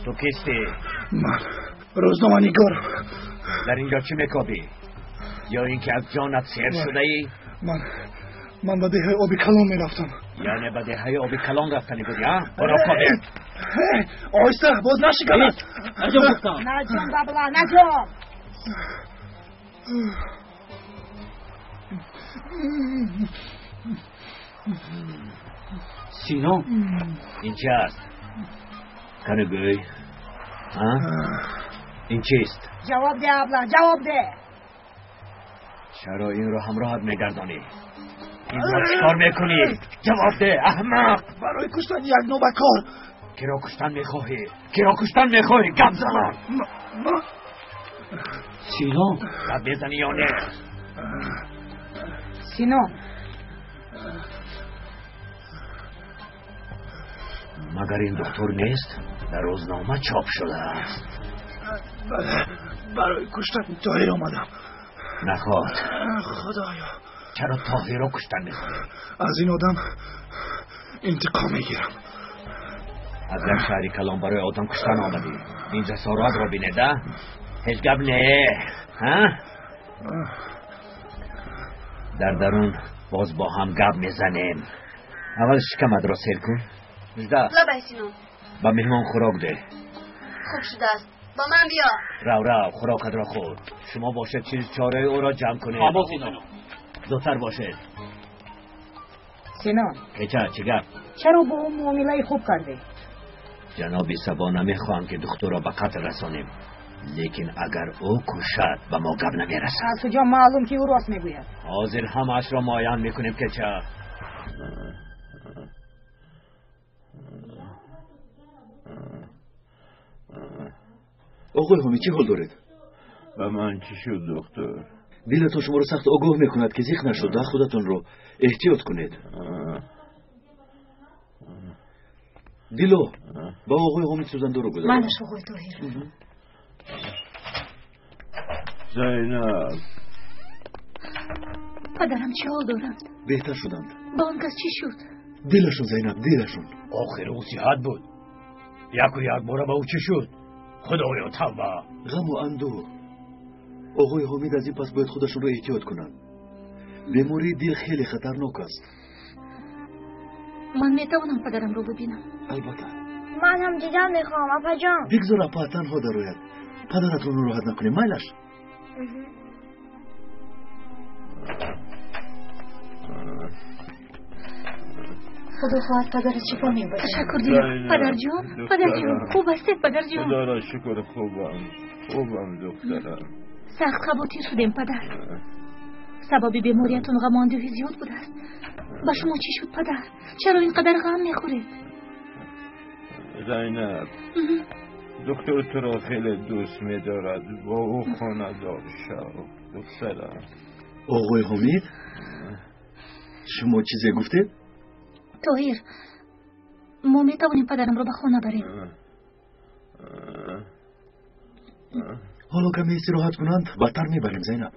Ту кистӣ? Ман рӯзноманигорам. Дар инҷо чӣ мекобӣ? Ё ин ки аз ҷонат сер шудаӣ? Ман ба деҳаи оби калон мерафтам. Яъне ба деҳаи оби калон рафтанӣ будӣ, а? Оро кобӣ. Оҳиста, боз нашиканад. Наҷон гуфтам. Наҷон, бабла, наҷон. Сино, ин чи аст? Кани гӯй. Ин чист? Ҷавоб деҳ, абла, ҷавоб деҳ. Чаро инро ҳамроҳат мегардонӣ? Инро чӣ кор мекунӣ? Ҷавоб деҳ, аҳмақ! Барои куштани як нобакор. Киро куштан мехоҳӣ? Киро куштан мехоҳӣ? Гап зан! Сино, гап мезанӣ ё не? Сино, магар ин духтур нест? Дар рӯзнома чоп шудааст. Барои куштани Тоҳир омадам. Наход. Худоё, чаро Тоҳирро куштан мехоҳӣ? Аз ин одам интиқом мегирам. Аз як шаҳри калон барои одам куштан омадӣ. Ин ҷасоратро бинед, а? Ҳеҷ гап не, ҳа? Дар дарун боз бо ҳам гап мезанем. Аввал шикаматро сер кун. Мужда. Лабай, Сино. Ба меҳмон хӯрок деҳ. Хуб шудааст. Ба ман биё. Рав, рав, хӯрокатро хӯр. Шумо бошед чиз чораи ӯро ҷамъ кунед. Ҳамо, Сино. Зудтар бошед. Сино. Кеча, чӣ гап? Чаро бо ӯ муомилаи хуб кардӣ? Ҷаноби Сабо, намехоҳам ки духтурро ба қатл расонем. Лекин агар ӯ кушад, ба мо гап намерасад. Аз куҷо маълум ки ӯ рост мегӯяд? Ҳозир ҳамаашро муайян мекунем, кеча. Оғои Ҳомид, чӣ ҳол доред? Ба ман чӣ шуд, доктор? Дилатон шуморо сахт огоҳ мекунад, ки зиқ нашуда худатонро эҳтиёт кунед. Дило, ба оғои Ҳомид сӯзандору гузаред. Манаш, оғои Тоҳир. Зайнаб. Падарам чӣ ҳол доранд? Беҳтар шуданд. Ба он кас чӣ шуд? Дилашон, Зайнаб, дилашон. Охир ӯ сиҳат буд. Яку якбора ба ӯ чӣ шуд? Худоё, тавба! Ғаму андӯҳ. Оғои Ҳомид аз ин пас бояд худашонро эҳтиёт кунанд. Бемории дил хеле хатарнок аст. Ман метавонам падарамро бибинам? Албатта. Ман ҳам дидан мехоҳам, апаҷон. Бигзор апа танҳо дарояд. Падаратро нороҳат накунем, майлаш? Худо хоҳад падарат шифо мебахшад. Ташаккур, Дило. Падарҷон, падарҷон, хуб ҳастед, падарҷон? Худоро шукр, хубам. Хубам, духтарам. Сахт хавотир шудем, падар. Сабаби бемориятон ғаму андӯҳи зиёд будааст. Ба шумо чӣ шуд, падар? Чаро ин қадар ғам мехӯред? Зайнаб, доктор туро хеле дӯст медорад. Бо ӯ хонадор шав, духтарам. Оғои Ҳомид, шумо чизе гуфтед? Тоҳир, мо метавонем падарамро ба хона барем. Ҳоло каме истироҳат кунанд, бадтар мебарем, Зайнаб.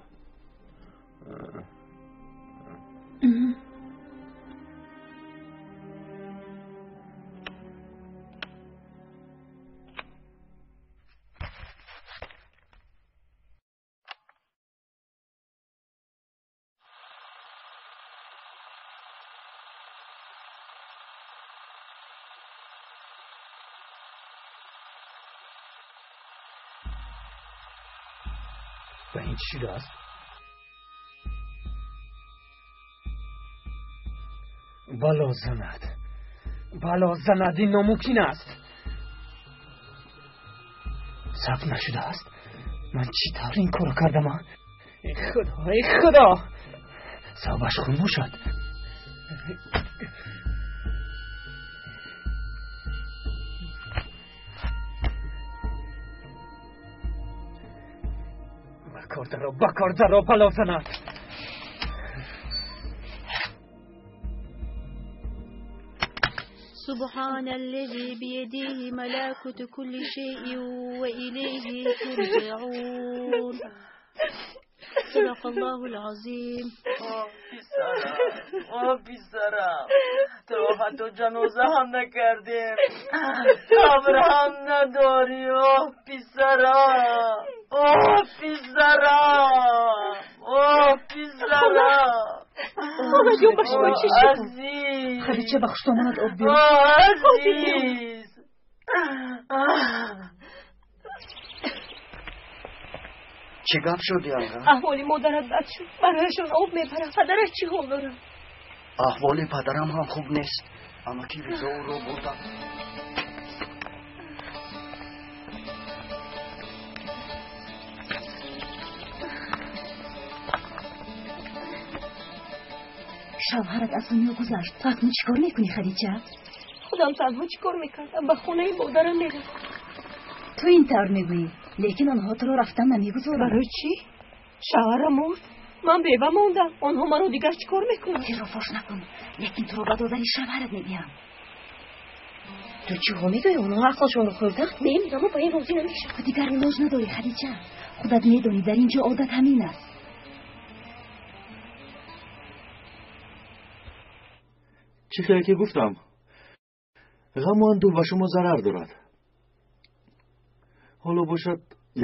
Ба ин чӣ шудааст? Бало занад, бало занад, ин номумкин аст. Сабт нашудааст. Ман чӣ тавр ин корро кардам? Эй худо, эй худо, сабабаш хун бошад. Ба кор даро, бало занад. سبحان الذي بيده ملكوت كل شيء وإليه ترجعون. صدق الله العظيم. آه پسرم، تو حتی جنازه هم نکردیم، قبر هم نداری. آه پسرم، آه پسرم، آه پسرم. خاله جون، ба шумо чӣ шуд? Хадича, ба хуштомонат об биёр. Азиз. Чӣ гап шуд, ялға? Аҳволи модарат бад шуд. Барояшон об мебарам. Падарат чӣ ҳол дорад? Аҳволи падарам ҳам хуб нест. Амаки Ризо ӯро бурданд. Шавҳарат аз дунё гузашт. Ту акнун чӣ кор мекунӣ, Хадича? Худам танҳо чӣ кор мекардам? Ба хонаи модарам мерафтам. Ту ин тавр мегӯӣ, лекин онҳо туро рафтан намегузоранд. Барои чӣ? Шавҳарам мурд, ман бева мондам. Онҳо маро дигар чӣ кор мекунанд? Сирро фош накун, лекин туро ба додари шавҳарат медиҳам. Ту чиҳо мегӯӣ? Онҳо ақлшонро хӯрданд? Мемирам ва ба ин розӣ намешавам. Ту дигар илоҷ надорӣ, Хадича. Худат медонӣ, дар ин ҷо одат ҳамин аст. Чӣ хеле ки гуфтам, ғаму андӯҳ ба шумо зарар дорад. Ҳоло бошад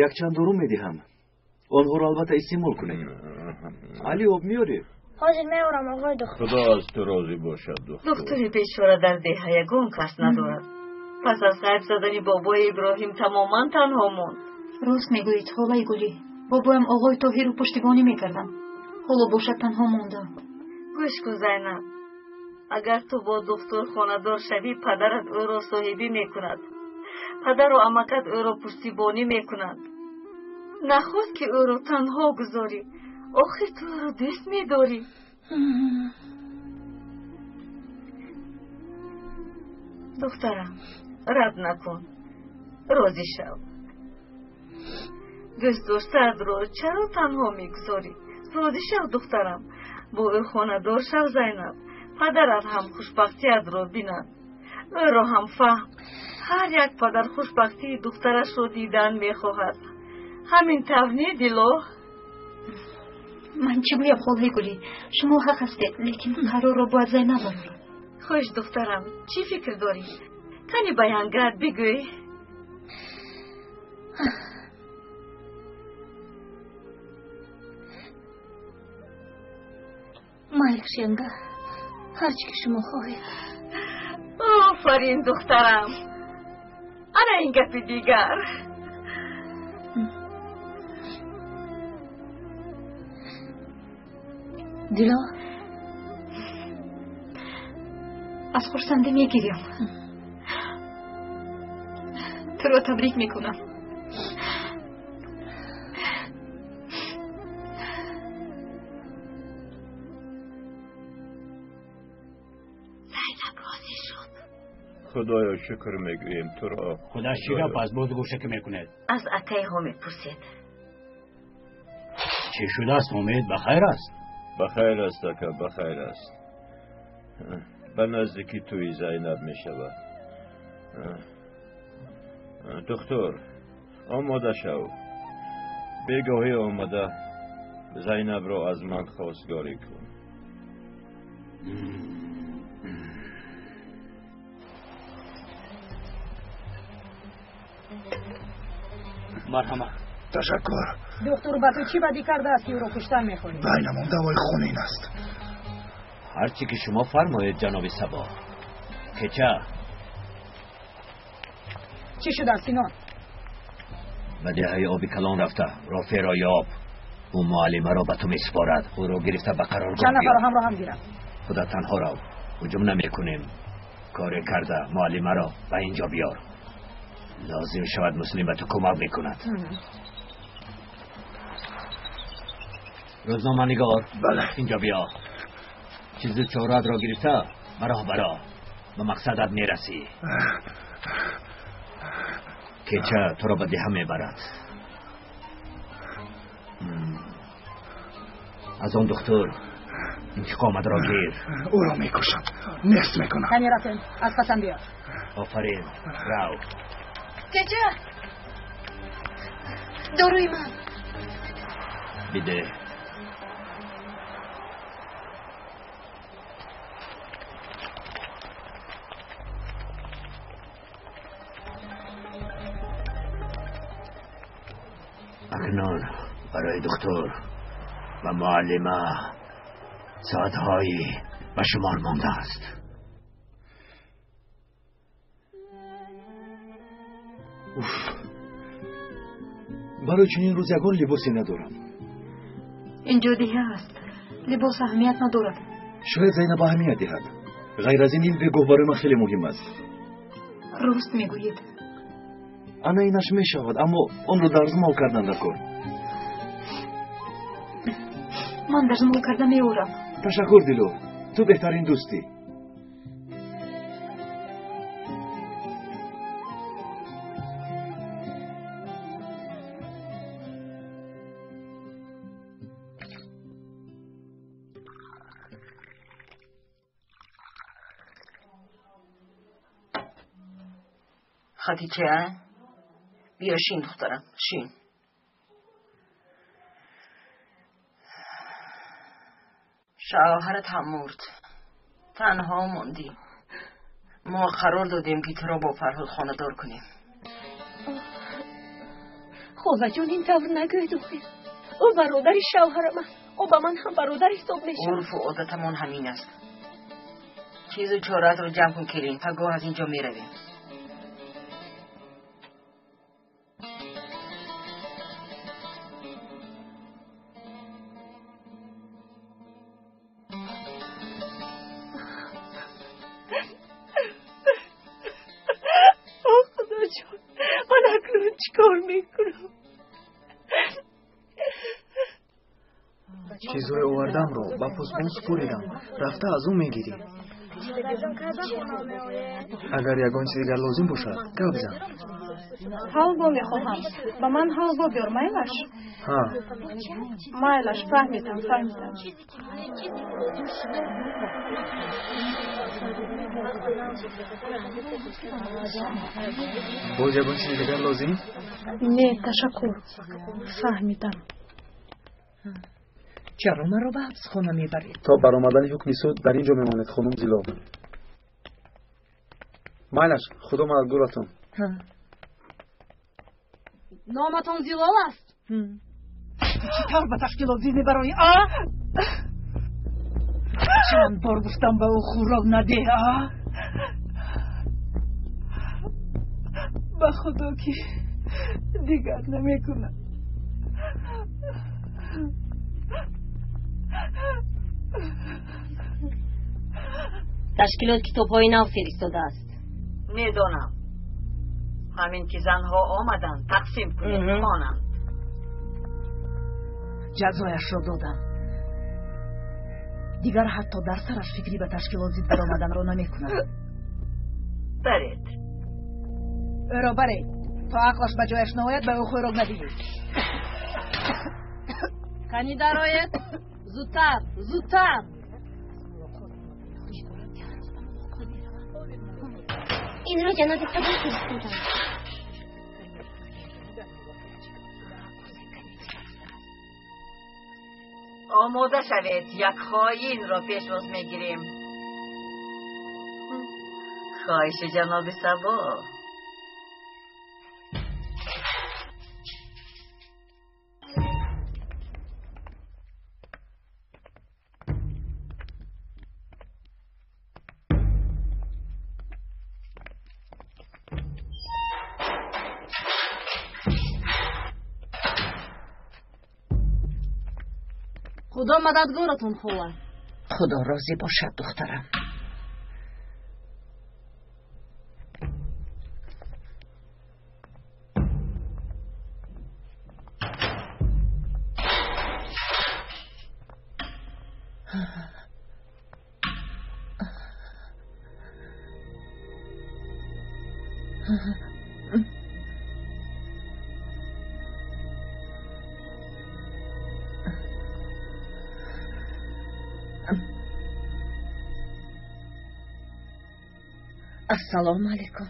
якчанд дору медиҳам. Онҳоро албатта истеъмол кунед. Али, об меёрӣ? Ҳозир меорам, оғои духтур. Худо аз ту розӣ бошад, духтур. Духтури бечора дар деҳа ягон кас надорад. Пас аз ғайб задани бобои Иброҳим тамоман танҳо монд. Рост мегӯед, холаи Гулӣ. Бобоям оғои Тоҳирро пуштибонӣ мекардам. Ҳоло бошад танҳо мондам. Гӯш кун, Зайнаб. Агар ту бо духтур хонадор шавӣ, падарат ӯро соҳибӣ мекунад. Падару амакат ӯро пуштибонӣ мекунанд. Нахост ки ӯро танҳо гузорӣ. Охир ту ӯро дӯст медорӣ. Духтарам, рад накун. Розӣ шав. Дӯст доштаатро чаро танҳо мегузорӣ? Розӣ шав, духтарам. Бо ӯ хонадор шав, Зайнаб. Падарат ҳам хушбахтиатро бинад. Ӯро ҳам фаҳм. Ҳар як падар хушбахтии духтарашро дидан мехоҳад. Ҳамин тавр не, Дило? Ман чӣ гӯям, холаи Гулӣ? Шумо ҳақ ҳастед, лекин қарорро бояд Зайнаб барорад. Хуш, духтарам, чӣ фикр дорӣ? Кани баёнгар бигӯй. Майлаш, янга, ҳарчи ки шумо хоҳед. Офарин, духтарам. Ана ин гапи дигар. Дило, аз хурсандӣ мегирям. Туро табрик мекунам. Зайнаб розӣ шуд. Худоё, шукр мегӯем туро. Худаш чӣ гап аст, боз гӯша ки мекунед? Аз акаи Ҳомид пурсед. Чӣ шудааст, Ҳомид? Ба хайр аст? Ба хайр аст, ака, ба хайр аст. Ба наздики тӯи Зайнаб мешавад. Духтур, омода шав. Бегоҳӣ омада Зайнабро аз ман хостгорӣ кун. Марҳамат. Ташаккур. Духтур ба ту чӣ бадӣ кардааст, ки ӯро куштан мехоҳӣ? Байнамон давои хунин аст. Ҳарчи ки шумо фармоед, ҷаноби Сабо. Кеча. Чӣ шудааст, Синон? Ба деҳаи оби калон рафта, Рофеъро ёб. Ӯ муаллимаро ба ту месупорад. Ӯро гирифта ба қароргоҳ. Чанд нафарро ҳамроҳам гирам? Худат танҳо рав. Ҳуҷум намекунем. Коре карда муаллимаро ба ин ҷо биёр. Лозим шавад Муслим ба ту кӯмак мекунад. Рӯзноманигор. Бале. Инҷо биё. Чизу чораатро гирифта бароҳ бароҳ ба мақсадат мерасӣ. Кеча туро ба деҳа мебарад. Аз он духтур интиқоматро гир. Ӯро мекушам, нест мекунам. Кани рафтем, аз пасам биё. Офарин, рав. Кеча, доруи ман биде. Акнун барои духтур ва муаллима соатҳои ба шумор мондааст. Уф, барои чунин рӯз ягон либосе надорам. Инҷо деҳа аст, либос аҳамият надорад. Шояд Зайнаб аҳамият диҳад. Ғайр аз ин, ин бегоҳ барои ман хеле муҳим аст. Рост мегӯед. Ана инаш мешавад, аммо онро дарзмол кардан дар кор. Ман дарзмол карда меорам. Ташаккур, Дило, ту беҳтарин дӯстӣ. Хадича, бия шин, духтарам, шин. Шавҳарат ҳам мурд. Танҳо мондӣ. Мо қарор додем, ки туро бо Фарҳод хонадор кунем. Холаҷон, ин тавр нагӯед охир. Ӯ бародари шавҳарам аст. Ӯ ба ман ҳам бародар ҳисоб мешавад. Урфу одатамон ҳамин аст. Чизу чораатро ҷамъ кун, келин, пагоҳ аз ин ҷо меравем. Худоҷон, ман акнун чӣ кор мекунам? Чизҳои овардамро ба посбон супоридам, рафта аз ӯ мегирӣ. Агар ягон чизи дигар лозим бошад, гап зан. Ҳалво мехоҳам. Ба ман ҳалво биёр, майлаш? Ҳа. Майлаш, фаҳмидам, фаҳмидам. Боз ягон чизи дигар лозим? Не, ташаккур. Фаҳмидам. Чаро маро ба ҳабсхона мебаред? То баромадани ҳукми суд дар ин ҷо мемонед, хонум Зилол. Майлаш, худо мададгоратон. Номатон Зилол аст? Чӣ тавр ба ташкилот зид мебароӣ, а? Чанд бор гуфтам, ба ӯ хӯрок надеҳ, а? Ба худо ки дигар намекунам. Ташкилот китобҳои нав фиристодааст. Медонам. Ҳамин ки занҳо омаданд, тақсим кунед, хонанд. Ҷазояшро додам. Дигар ҳатто дар сараш фикрӣ ба ташкилот зид баромаданро намекунад. Баред. Ӯро баред. То ақлаш ба ҷояш наояд, ба ӯ хӯрок надиҳед. Кани дароед? Зудтар, зудтар! Инро ҷаноби Сабо фиристоданд. Омода шавед, як хоинро пешвоз мегирем. Хоҳиши ҷаноби Сабо. Худо мададгоратон, хола. Худо розӣ бошад, духтарам. Ассалому алайкум.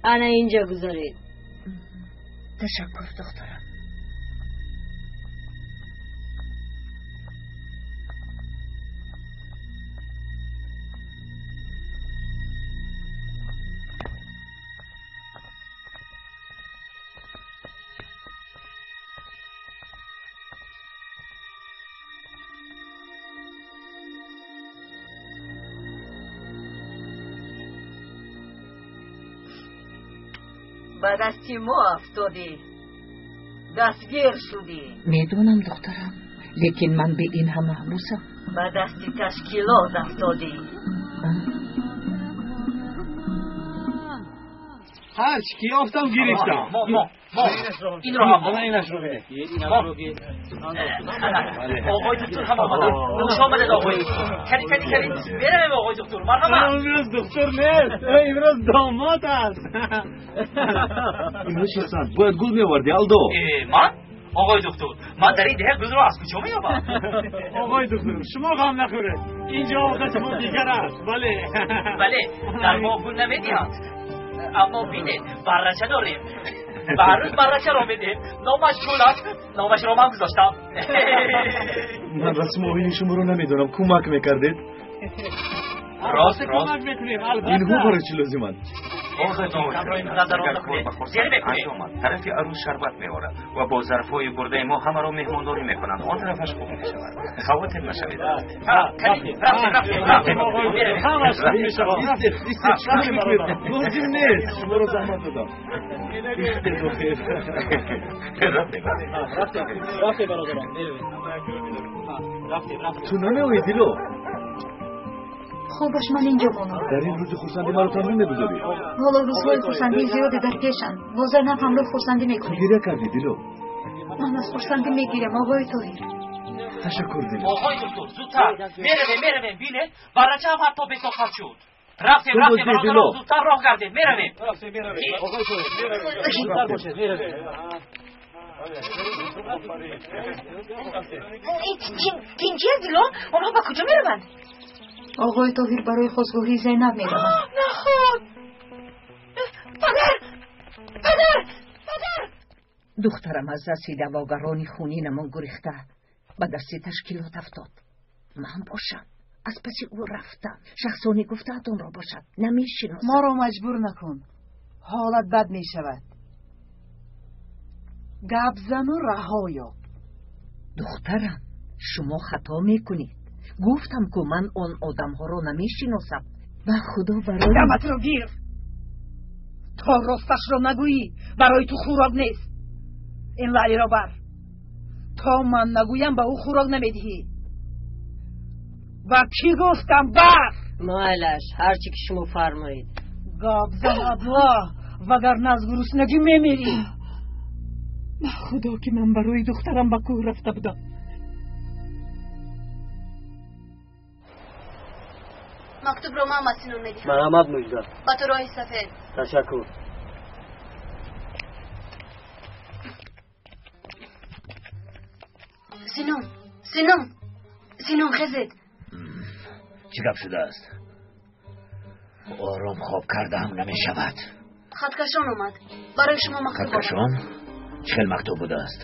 Ана инҷо гузоред. Ташаккур, духтарам. Ба дасти мо афтодӣ, дастгир шудӣ. Медонам, духтарам, лекин ман бе ин ҳам маҳбусам. Ба дасти ташкилот афтодӣ. Ҳарчи ки ёфтам, гирифтам. Инро ҳам. Инашро бинед. Оғои доктор ҳам омаданд. Хуш омадед, оғои доктор. Кани, кани, кани, беравем, оғои доктор, марҳамат. Имрӯз доктор нест, имрӯз домод аст. Имрӯз шахсан бояд гул меовардӣ, Алдо. Ман, оғои доктор, ман дар ин деҳа гулро аз куҷо меёбам? Оғои доктор, шумо ғам нахӯред, инҷо одати мо дигар аст. Бале, бале, дар мо гул намедиҳанд, аммо бинед, баррача дорем. Ба ҳар рӯз баррачаро медиҳем. Номаш Гул аст, номашро ман гузоштам. Ман расму оини шуморо намедонам, кӯмак мекардед. Рост, рост. Инҳо барои чӣ лозиманд? Тарафи арӯс шарбат меорад ва бо зарфҳои бурдаи мо ҳамаро меҳмондорӣ мекунанд. Он тарафаш хуб мешавад. Хавотир нашавед. Лозим нест, шуморо заҳмат додам. Ту намеоӣ, Дило? Хубаш, ман инҷо монам. Дар ин рӯзи хурсандӣ маро танҳо мегузорӣ? Ҳоло рӯзҳои хурсандии зиёде дар пешанд. Бо Зайнаб ҳамроҳ хурсандӣ мекунем. Ту гиря кардӣ, Дило? Ман аз хурсандӣ мегирям, оғои Тоҳир. Ташаккур, Дило. Оғои доктор, зудтар меравем, меравем. Бинед, баррачаам ҳатто бетоқат шуд. Рафтем, рафтем, бародарон, зудтар роҳ гардед, меравем. Тинҷи аст, Дило? Онҳо ба куҷо мераванд? Оғои Тоҳир барои хостгории Зайнаб мераванд. Наход! Падар! Падар! Падар! Духтарам аз дасти даъвогарони хунинамон гурехта ба дасти ташкилот афтод. Ман бошам аз паси ӯ рафтам. Шахсоне гуфтаатонро бошад намешиносам. Моро маҷбур накун, ҳолат бад мешавад. Гап зану раҳо ёб. Духтарам, шумо хато мекунед. Гуфтам, ку ман он одамҳоро намешиносам. Ба худо барои Даматро гир, то росташро нагӯӣ, барои ту хӯрок нест. Ин лаълиро бар, то ман нагӯям, ба ӯ хӯрок намедиҳӣ. Ба кӣ гуфтам, бар! Майлаш, ҳарчи ки шумо фармоед. Гап зан, абла, вагарна аз гуруснагӣ мемирӣ. Ба худо, ки ман барои духтарам ба кӯҳ рафта будам. Мактубро ман ба Синон медиҳам. Марҳамат, Мужда. Ба ту роҳи сафед. Ташаккур. Синон, Синон, Синон, хезед. Чӣ гап шудааст? Ором хоб кардаам намешавад. Хаткашон омад. Барои шумо мактуб. Хаткашон? Чӣ хел мактуб будааст?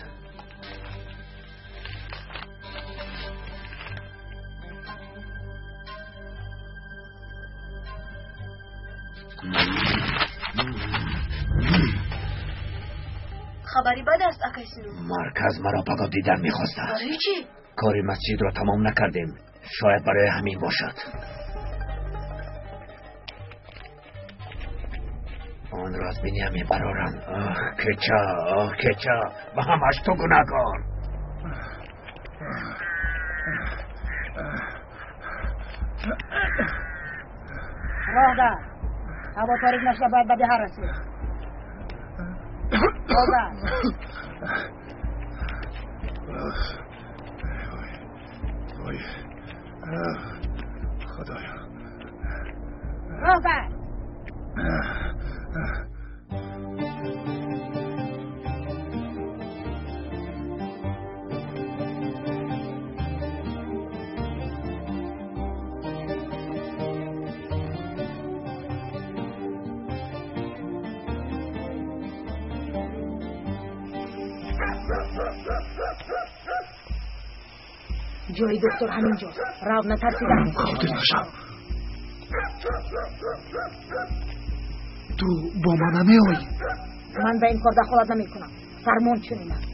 Хабари бад аст, акай Синон. Марказ маро пагоҳ дидан мехостааст. Барои чӣ? Кори масҷидро тамом накардем. Шояд барои ҳамин бошад. Онро аз биниям мебароранд. Оҳ, кеча, оҳ, кеча, ба ҳамаш ту гунаҳкор. Роҳ дар, ҳаво торик нашуда бояд ба деҳа расид. Роҳ дар. Ой, худоё. Роҳ дар. Ҷои доктор ҳамин ҷост. Рав, натарсидам. Хотир нашав. Ту бо ман намеоӣ? Ман ба ин кор дахолат намекунам. Фармон чунин аст.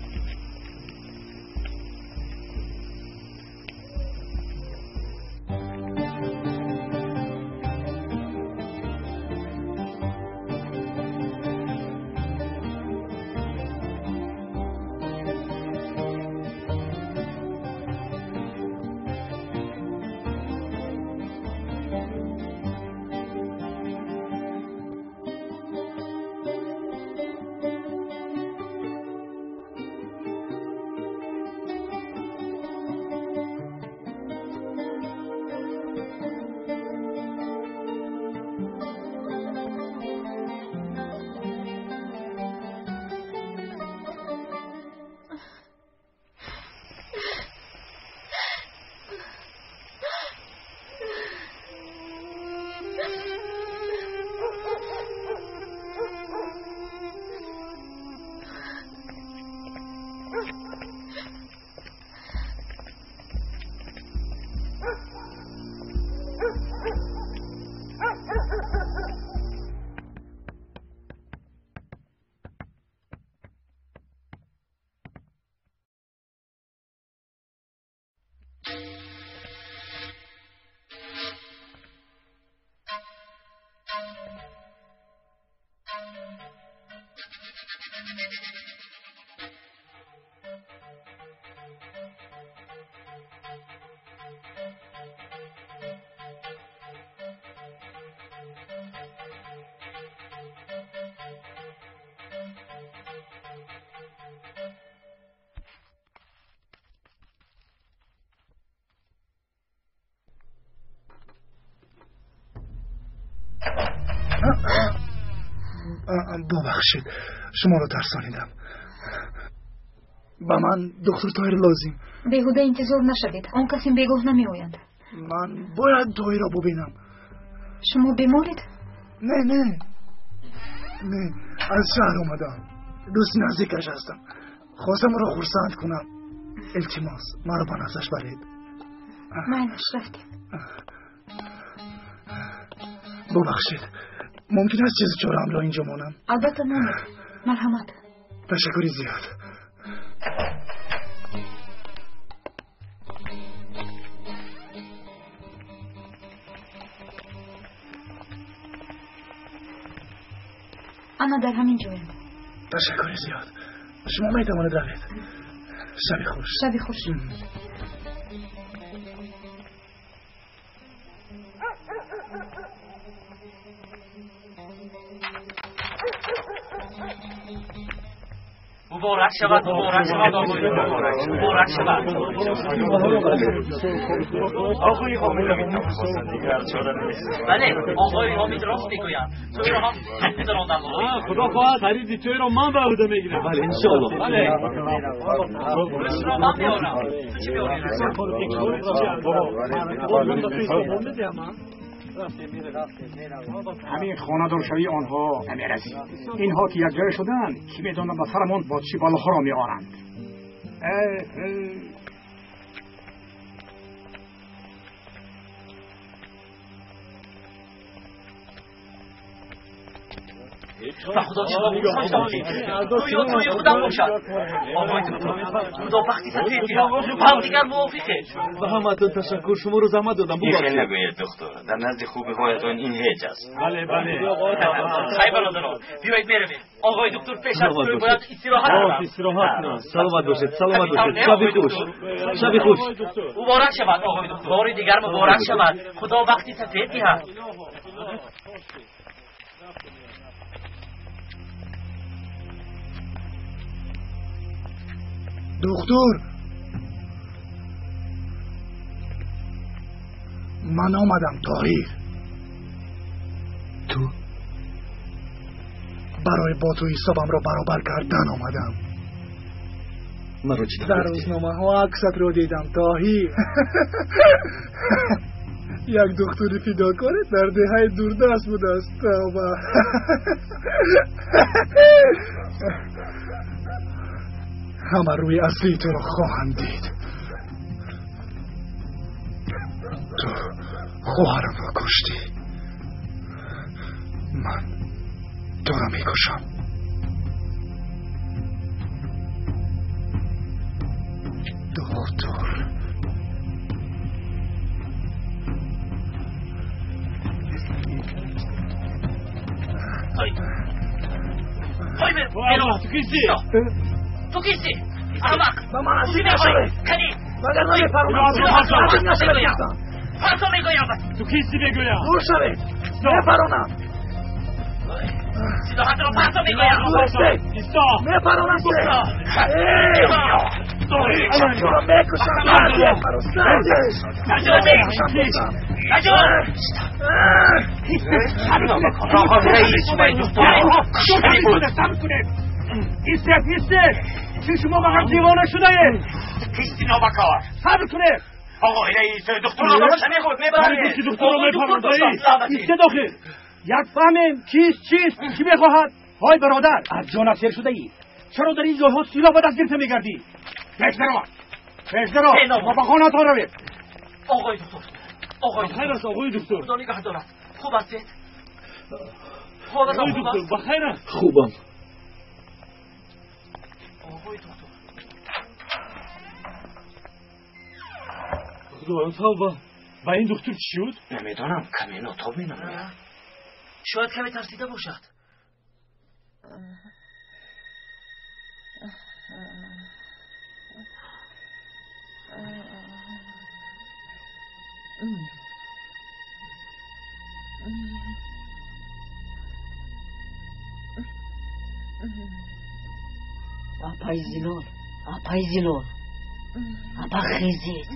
Бубахшед, шуморо тарсонидам. Ба ман духтур Тоҳир лозим. Беҳуда интизор нашавед, он кас ин бегоҳ намеоянд. Ман бояд Тоҳирро бубинам. Шумо беморед? Не, не, не, аз шаҳр омадам. Дӯсти наздикаш ҳастам. Хостам ӯро хурсанд кунам. Илтимос, маро ба наздаш баред. Майлаш, рафтем. Бубахшед, мумкин аст чизи чораамро инҷо монам? Албатта монед, марҳамат. Ташаккури зиёд. Ана дар ҳамин ҷоянд. Ташаккури зиёд. Шумо метавонед равед. Шаби хуш. Шаби хуш. Муборак шавад, муборак шавад, муборак шавад. Оғои Ҳомид метавонистанд, дигар чора нест. Бале, оғои Ҳомид рост мегӯянд. Тӯйро ҳам гузарондан лозим. Худо хоҳад, хариди тӯйро ман ба ӯҳда мегирам. Бале, иншоаллоҳ. Бале. Гӯштро ман меорам. Ту чӣ меорӣ? Ҳамин хонадоршавии онҳо намерасид. Инҳо ки якҷоя шуданд, кӣ медонад ба сарамон бо чӣ балоҳоро меоранд. Ба Худо чӣ гӯё тӯи худам бошад. Оғои доктор, Худо бахти сафед диҳад. Ба ҳамдигар мувофиқед. Ба ҳаматон ташаккур, шуморо заҳмат додам. Ин хел нагӯед, доктор. Дар назди хубиҳоятон ин ҳеҷ аст. Бале, бале. Хай бародарон, биёед меравем. Оғои доктор пеш аз тӯй бояд истироҳат кунад. Истироҳат кунад. Саломат бошед, саломат бошед. Шаби хуш. Шаби хуш. Муборак шавад, оғои доктор. Бори дигар муборак шавад. Худо бахти сафед диҳад. Доктор, ман омадам, Тоҳир. Ту? Барои бо ту ҳисобамро баробар кардан омадам. Маро чӣ Дар рӯзномаҳо аксатро дидам, Тоҳир. Як духтури фидокоре дар деҳаи дурдаст будааст. Тавба. Ҳама рӯи аслии туро хоҳанд дид. Ту хоҳарамро куштӣ. Ман туро мекушам. Доктор. Ту кисти? Ту кисти? Аҳмақ! Ба ман Ту асир мехоҳӣ? нашавед. Кани! Вагарна мепаронам. Асир нашавед гуфтам. Парто мегӯям! Ту кисти мегӯям? Дур шавед. Мепаронам. Силоҳатро парто мегӯям! Дур истед. Исто! Мепаронам. Эй! Туро мекушам. Наҷот! Куштанӣ буд. Истед, истед! Чӣ шумо ба ҳам девона шудаед? Кисти нобакор. Сабр кунед. Оғои раис, духтурро куштанӣ буд, мебаред. Ки духтурро мепарад, раис. Истед охир. Як фаҳмем кист, чист, чӣ мехоҳад. Ҳой бародар, аз ҷонат сер шудаӣ. Чаро дар ин ҷойҳо силоҳ ба даст гирифта мегардӣ? Пеш даро. Пеш даро. Мо ба хонаатон равем. Оғои доктор. Оғои Бахайр аст, оғои доктор. Худо нигаҳ дорад. Хуб ҳастед? Ҳолатон Оғои хуб доктор, аст? бахайр аст. Хубам. Оғои доктор. Худоям тавба. Ба ин духтур чӣ шуд? Намедонам, каме нотоб менамояд. Шояд каме тарсида бошад. Апай Зилол, апай Зилол, апа хезед.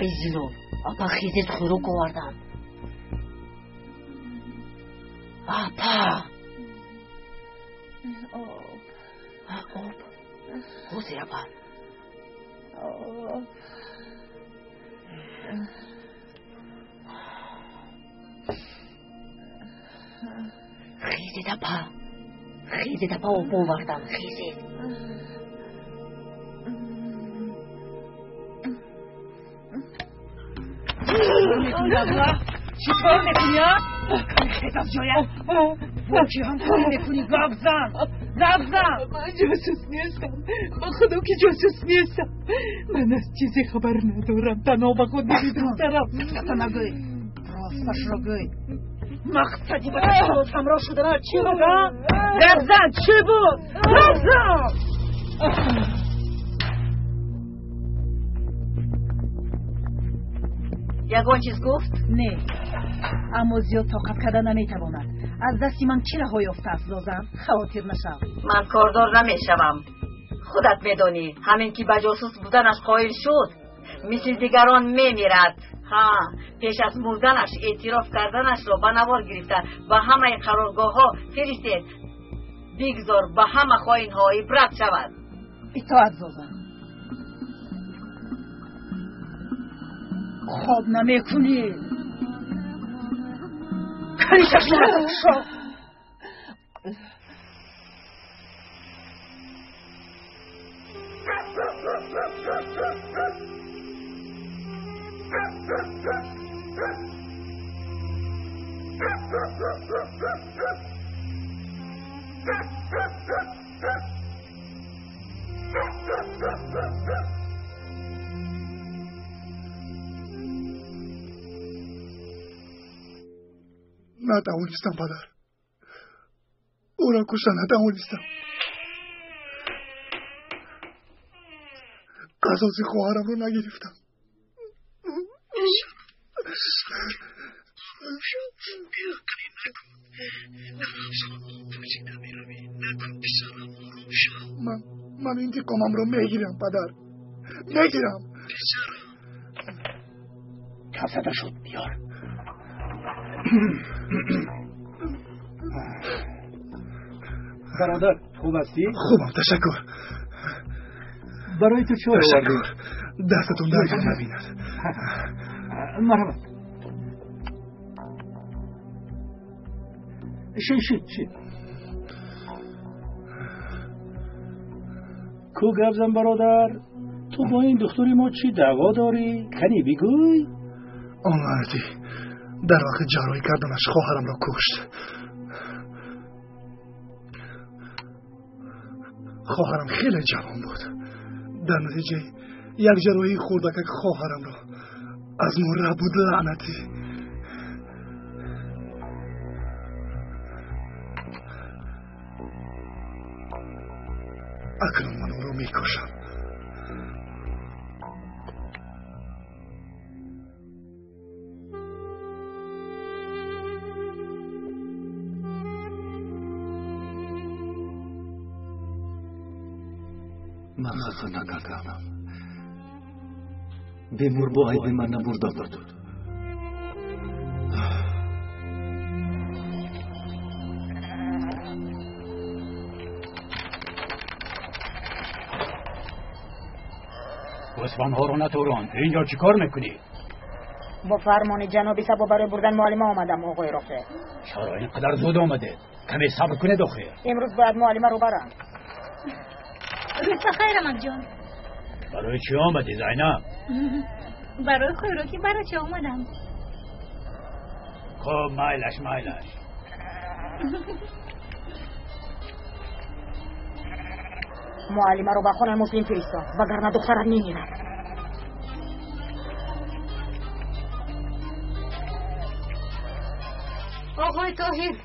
Апаи Зилол, апа, хезед, хӯрок овардам. Апа! Об. Об. Ҳозир, апа. Об. Хезед, апа. Хезед, апа, об овардам. Хезед. Чӣ кор мекунӣ, а? Хез аз ҷоят! Бо кӣ ҳамкорӣ мекунӣ? Гап зан! Гап зан! Ман ҷосус нестам. Ба худо ки ҷосус нестам. Ман аз чизе хабар надорам. Танҳо ба худ духтарам. Хато нагӯй. Росташро гӯй. Мақсади ба ташкилот ҳамроҳ шуданат чӣ буд, а? Гап зан, чӣ буд? Гап зан! Ягон чиз гуфт? Не, аммо зиёд тоқат карда наметавонад. Аз дасти ман чӣ раҳо ёфтааст, зозан? Хавотир нашав. Ман кордор намешавам. Худат медонӣ, ҳамин ки ба ҷосус буданаш қоил шуд, мисли дигарон мемирад. Ҳа, пеш аз мурданаш эътироф карданашро ба навор гирифта ба ҳамаи қароргоҳҳо фиристед. Бигзор ба ҳама хоинҳо ибрат шавад. Итоат, зозан. Хоб намекунӣ. Кани чашмонатро кушо. Натавонистам, падар. Ӯро кушта натавонистам. Қасоси хоҳарамро нагирифтам. Ман интиқомамро мегирам, падар. Мегирам. Кафзада шуд, биёр. Бародар, хуб ҳастӣ? Хубам, ташаккур. Барои ту чой овардем. Дастатон дард набинад. Марҳамат. Шин, шин, шин. Ку гап зан, бародар. Ту бо ин духтури мо чӣ даъво дорӣ? Кани бигӯй. Он лаънатӣ дар вақти ҷарроҳӣ карданаш хоҳарамро кушт. Хоҳарам хеле ҷавон буд. Дар натиҷаи як ҷарроҳии хурдакак хоҳарамро аз мо рабуд, лаънатӣ. Акнун ман ӯро мекушам. Ман хато накардам. Бемор бо айби ман набурда буд. Гӯсфандҳоро натурон. Инҷо чӣ кор мекунӣ? Бо фармони ҷаноби Сабо барои бурдан муаллима омадам, оғои Рофеъ. Чаро ин қадар зуд омадед? Каме сабр кунед охир. Имрӯз бояд муаллимаро барам. Рӯз бахайр, амакҷон. Барои чӣ омадӣ, Зайнаб? Барои хӯроки барача омадам. Хуб, майлаш, майлаш. Муаллимаро ба хонаи Муслим фиристод, вагарна духтарат мемирад. Оғои Тоҳир!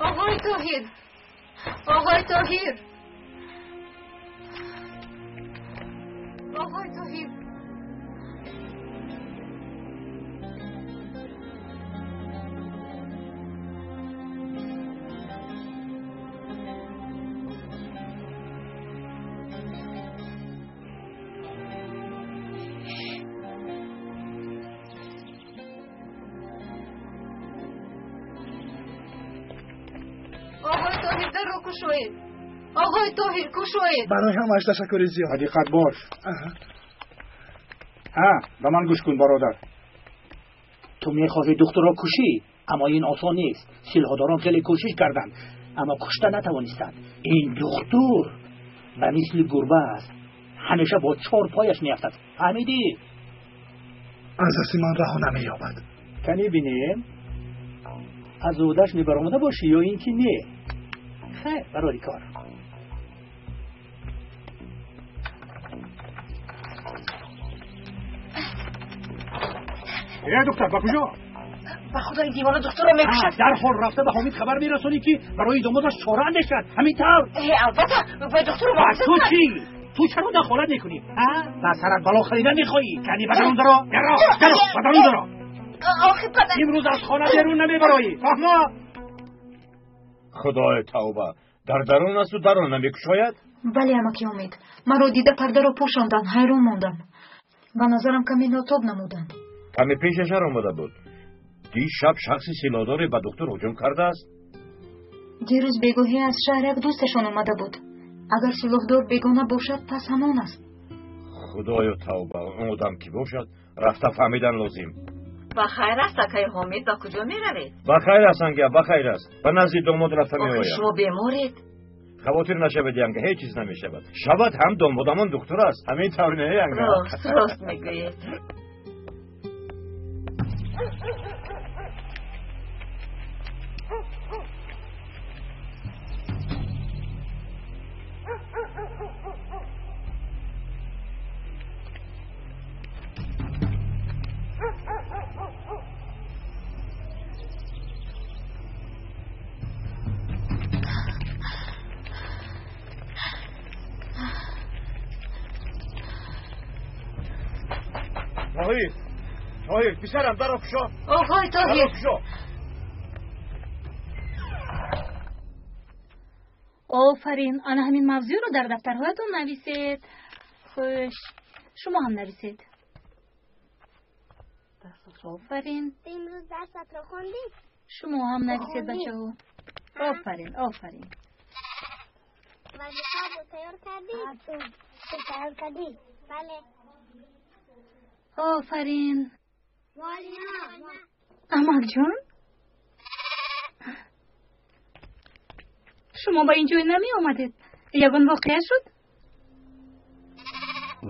Оғои Тоҳир! Оғои Тоҳир! Оғои Тоҳир! Оғои Тоҳир, дарро кушоед. Оғои Тоҳир, кушоед. Барои ҳамааш ташаккури зиёд. Диққат бош. Ҳа, ба ман гӯш кун, бародар. Ту мехоҳӣ духтурро кушӣ, аммо ин осон нест. Силоҳдорон хеле кӯшиш карданд, аммо кушта натавонистанд. Ин духтур ба мисли гурба аст, ҳамеша бо чор пояш меафтад. Фаҳмидӣ? Аз дасти ман раҳо намеёбад. Кани бинем, аз ӯҳдаш мебаромада бошӣ ё ин ки не. Хайр, барори кор. Э, духтар, ба куҷо? Ба худо, ин девона духтурро мекушад. Дарҳол рафта ба Ҳомид хабар мерасонӣ, ки барои домодаш чора андешад. Ҳамин тавр. Албатта, бояд духтурро ту чӣ? Ту чаро дахолат мекунӣ? Ба сарат бало харида мехоҳӣ? Кани ба дарун даро, даро, даро, ба дарун даро. Охи падар, имрӯз аз хона берун намебароӣ, фаҳмо? Худои тавба, дар дарун асту дарун намекушояд? Бале, амаки Умед, маро дида пардаро пӯшонданд, ҳайрон мондам. Ба назарам каме нотоб намуданд. Каме пешашар омада буд. Дишаб шахси силоҳдоре ба духтур ҳуҷум кардааст. Дирӯз бегоҳӣ аз шаҳр як дӯсташон омада буд. Агар силоҳдор бегона бошад, пас ҳамон аст. Худоё тавба, он одам кӣ бошад, рафта фаҳмидан лозим. Ба хайр аст, акаи Ҳомид, ба куҷо меравед? Ба хайр аст, анга, ба хайр аст. Ба назди домод рафта меоям. Шумо беморед? Хавотир нашавед, янга, ҳеҷ чиз намешавад. Шавад ҳам домодамон духтур аст. Ҳамин тавр не, янга? Рост, рост мегӯед. Тоҳир, Тоҳир, писарам, дарро кушо. Оғои Тоҳир, кушо. Офарин, ана ҳамин мавзӯъро дар дафтарҳоятон нависед. Хуш, шумо ҳам нависед. Офарин. Имрӯз дарсатро хондӣ? Шумо ҳам нависед, бачаҳо. Офарин, офарин. Вазифаро тайёр кардӣ? Тайёр кардӣ? Бале. Офарин. Амакҷон, шумо ба ин ҷой намеомадед? Ягон воқеа шуд?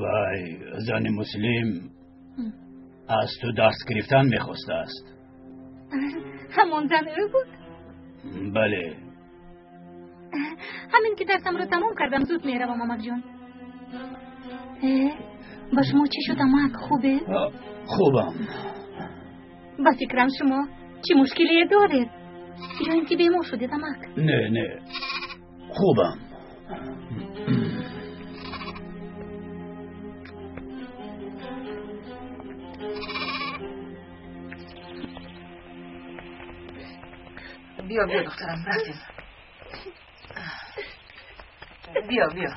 Вай, зани муслим аз ту дарс гирифтан мехостааст. Ҳамон зан ӯ буд? Бале. Ҳамин ки дарсамро тамом кардам, зуд меравам, амакҷон. Ба шумо чӣ шуд, амак? Хубе? Хубам. Ба фикрам, шумо чӣ мушкилие доред? Ё ин ки бемор шудед, амак? Не, не, хубам. Биё, биё, духтарам, рафтем. Биё, биё.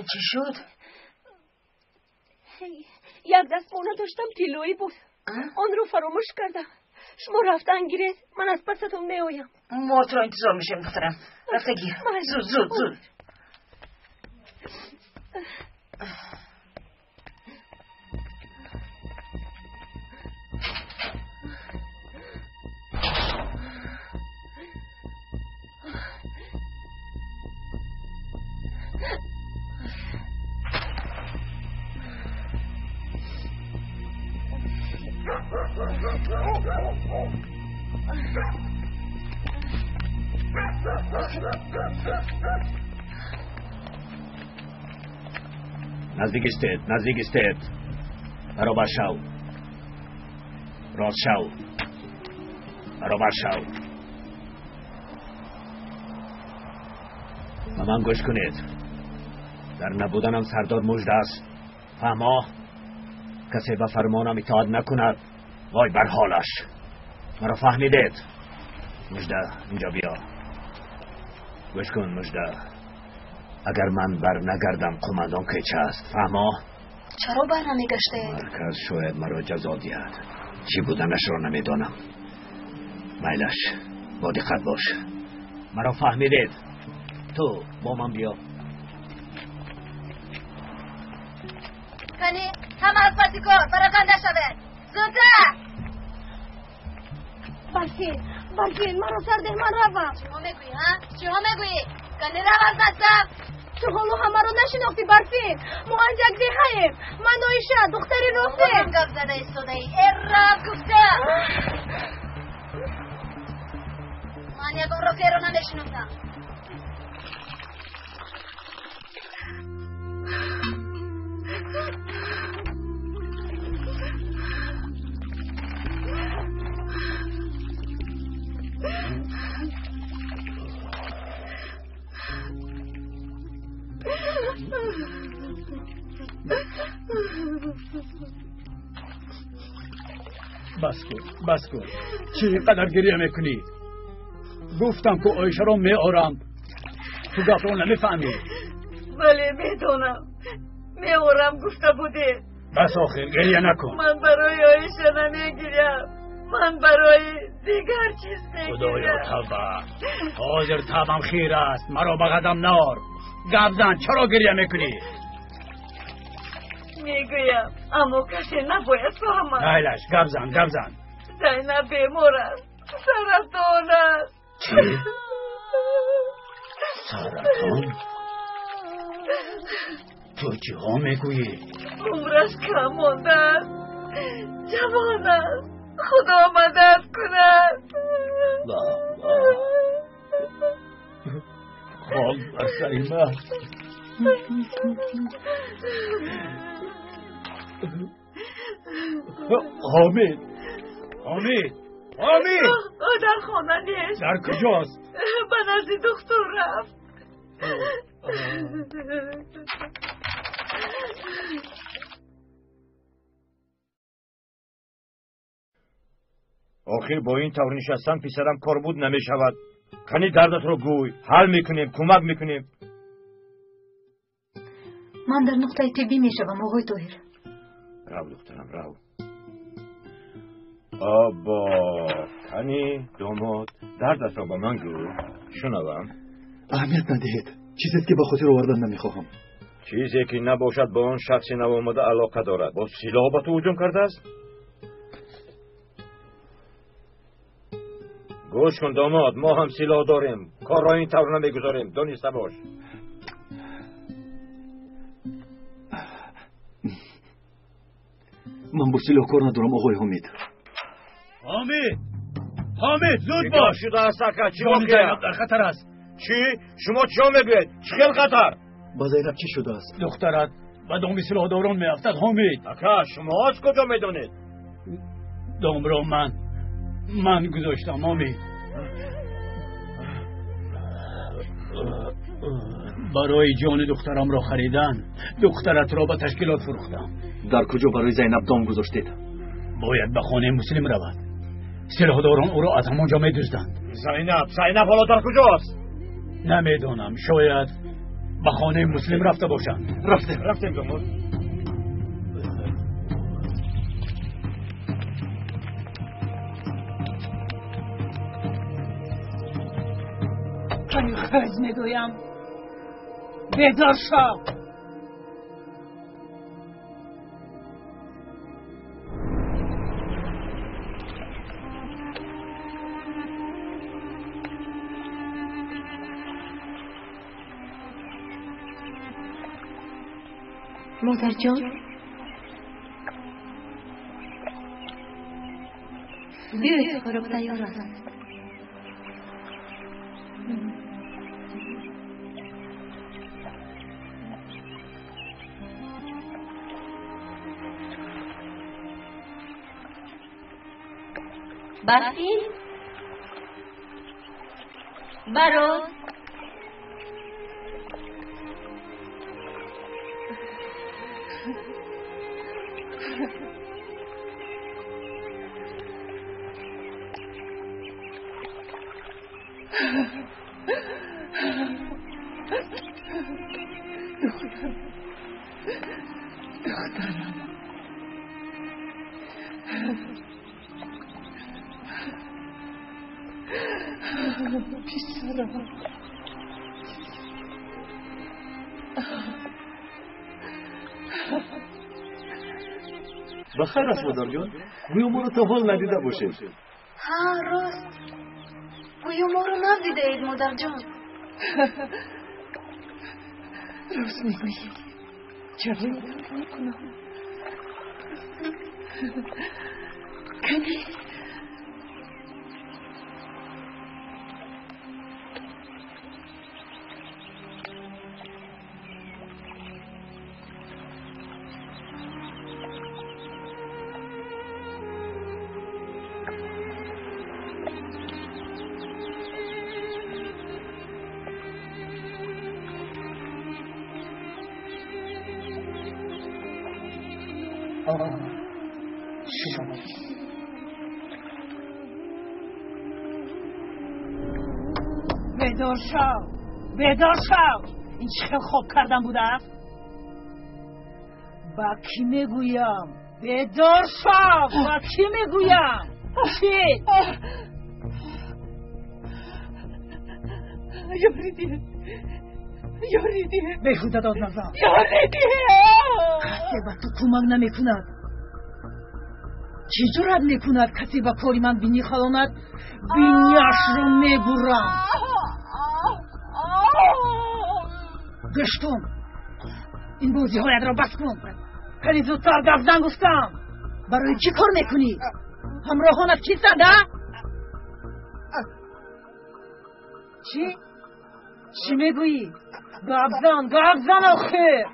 Чӣ шуд? Як дастмона доштам, тиллоӣ буд, онро фаромӯш кардам. Шумо рафтан гиред, ман аз пасатон меоям. Мо туро интизор мешавем, духтарам. Рафта гир, зуд, зуд, зуд. Наздик истед, наздик истед. Баробар шав. Рост шав. Баробар шав. Ба ман гӯш кунед. Дар набуданам сардор мужда аст. Фаҳмо? Касе ба фармонам итоат накунад, вой бар ҳолаш. Маро фаҳмидед? Мужда, инҷо биё. Гӯш кун, мужда. Агар ман бар нагардам, қумандон кеча аст. Фаҳмо? Чаро бар намегаштаед? Марказ шояд маро ҷазо диҳад. Чӣ буданашро намедонам. Майлаш, бо диққат бош. Маро фаҳмидед? Ту бо ман биё. Кани, ҳама аз паси кор параканда шавед. Зудтар! Барфин, Барфин, маро сар деҳ, ман равам. Чиҳо мегӯӣ, ҳа? Чиҳо мегӯӣ? Кани рав аз дастам. Ту ҳоло ҳамаро нашинохтӣ, Барфин. Мо аз як деҳаем. Ман Оиша, духтари Рофеъ. Худам гап зада истодаӣ. Э, рав гуфта. Ман ягон Рофеъро намешиносам. Бас кун, бас кун. Чӣ қадар гиря мекунӣ? Гуфтам ку Оишаро меорам. Ту гапро намефаҳмӣ. Бале, медонам. Меорам гуфта будед. Бас охир, гиря накун. Ман барои Оиша намегирям. Ман барои дигар чиз мегирям. Худоё, тавба. Ҳозир табам хир аст. Маро ба қадам наор. Гап зан, чаро гиря мекунӣ? Мегӯям, аммо касе набояд фаҳмад. Майлаш, гап зан, гап зан. Зайнаб бемор аст. Саратон аст. Чӣ? Саратон? Ту чиҳо мегӯӣ? Умраш кам мондааст. Ҷавон аст. Худо мадад кунад. Хок бар сари ман. Ҳомид, Ҳомид, Ҳомид! Ӯ дар хона нест. Дар куҷост? Ба назди духтур рафт. Охир бо ин тавр нишастан писарам корбуд намешавад. Кани дардатро гӯй, ҳал мекунем, кӯмак мекунем. Ман дар нуқтаи тиббӣ мешавам, оғои Тоҳир. Рав, духтарам, рав. Або, кани домод, дардатро ба ман гӯ, шунавам. Аҳамият надиҳед. Чизест ки ба хотир овардан намехоҳам. Чизе ки набошад бо он шахси навомада алоқа дорад. Бо силоҳ ба ту ҳуҷум кардааст? Гӯш кун домод, мо ҳам силоҳ дорем. Корро ин тавр намегузорем, дониста бош. Ман бо силоҳ кор надорам, оғои Ҳомид. Ҳомид! Ҳомид, зуд бош! Шудааст, ака, чӣ Ҷони воқеа? Зайнаб дар хатар аст. Чӣ? Шумо чиҳо мегӯед? Чӣ хел хатар? Ба Зайнаб чӣ шудааст? Духтарат ба доми силоҳдорон меафтад, Ҳомид. Ака, шумо аз куҷо медонед? Домро ман гузоштам, Ҳомид. Барои ҷони духтарамро харидан, духтаратро ба ташкилот фурӯхтам. Дар куҷо барои Зайнаб дом гузоштед? Бояд ба хонаи Муслим равад. Силоҳдорон ӯро аз ҳамон ҷо медузданд. Зайнаб, Зайнаб ҳоло дар куҷост? Намедонам, шояд ба хонаи Муслим рафта бошанд. Рафтем, рафтем, домод. Кани хез мегӯям, бедор шав. Модарҷон, биёед, хӯрок тайёр аст. Барфин, барот. Духтарам, духтарам. Писарам. Ба хайр аст, модарҷон. Гӯё моро то ҳол надида бошед. Ҳа, рост. Гӯё моро надидаед, модарҷон. Рост мегӯӣ. Чаро ин тавр мекунам? Кани? бедор шав, бедор шав. Ин чӣ хел хоб кардан будааст? Ба кӣ мегӯям? Бедор шав, ба кӣ мегӯям? Чӣ? Ёрӣ диҳед, ёрӣ диҳед. Беҳуда дод назан. Ёрӣ диҳед. Касе ба ту кӯмак намекунад. Чӣ ҷуръат мекунад касе ба кори ман бинӣ халонад? Биняшро мебурам. Гӯш кун, ин бозиҳоятро бас кун. Кани зудтар гап зан гуфтам. Барои чӣ кор мекунӣ? Ҳамроҳонат кистанд, а? Чӣ? Чӣ мегӯӣ? Гап зан, гап зан охир.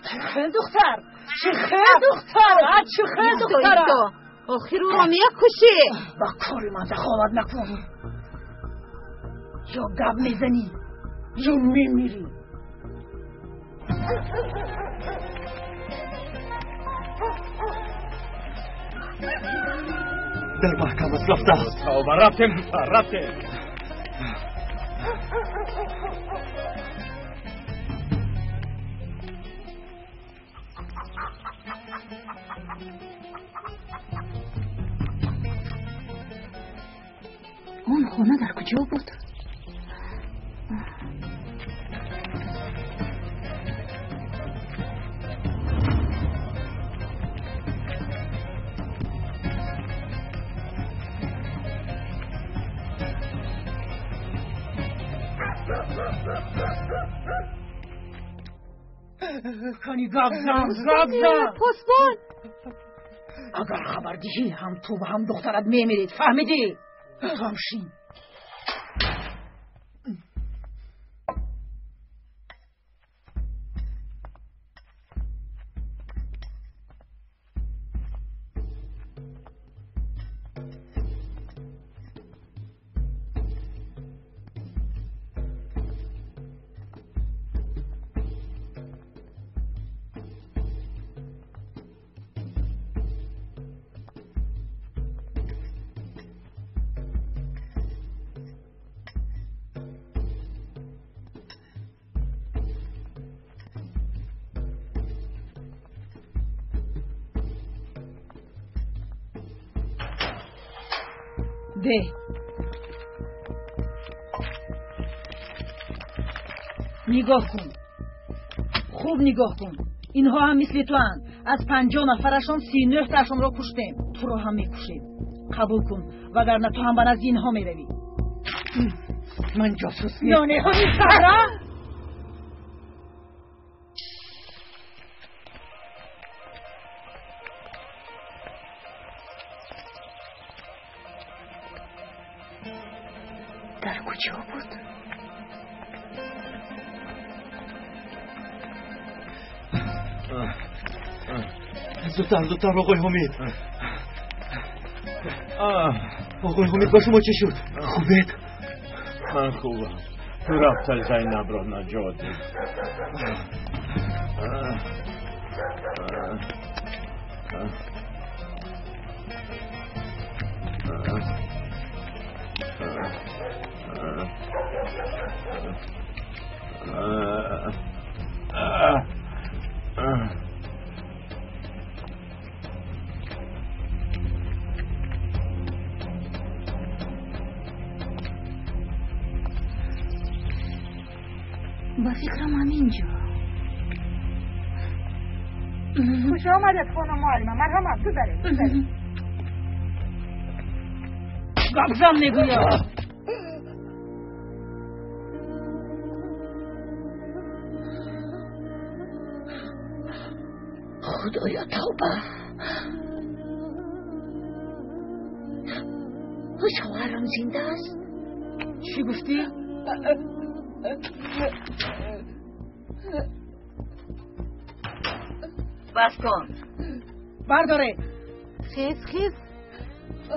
Чӣ хел духтар? Чӣ хел духтар? А чӣ хел духтар? Охир ӯро мекушӣ. Ба кори ман дахолат накун. Ё гап мезанӣ, ё мемирӣ. Дар маҳкам аст, рафтааст. Тавба, рафтем, духтар, рафтем. Он хона дар куҷо буд? Кани гап зан, гап зан. Посбон. Агар хабар диҳӣ, ҳам ту ва ҳам духтарат мемиред, фаҳмидӣ? Ғамшин. Де. Нигоҳ кун. Хуб нигоҳ кун. Инҳо ҳам мисли туанд. Аз 50 нафарашон 39 ташонро куштем. Туро ҳам мекушем. Қабул кун, вагарна ту ҳам ба назди инҳо меравӣ. Ман ҷосус нестам. Нонеҳои саҳра? Дар куҷо буд? Зудтар, зудтар, оқои Ҳомид. Оқои Ҳомид, ба шумо чӣ шуд? Хубед? Ман хубам. Ту рафта Зайнабро наҷот деҳ. Ба фикрам ҳаминҷо. Хуш омадед, хонум муаллима. Марҳамат, гузаред, гузаред. Гапзан мегӯям. Худоё, тавба. Шавҳарам зинда аст? Чӣ гуфтӣ? Бас кун. Бардоред. Хез, хез.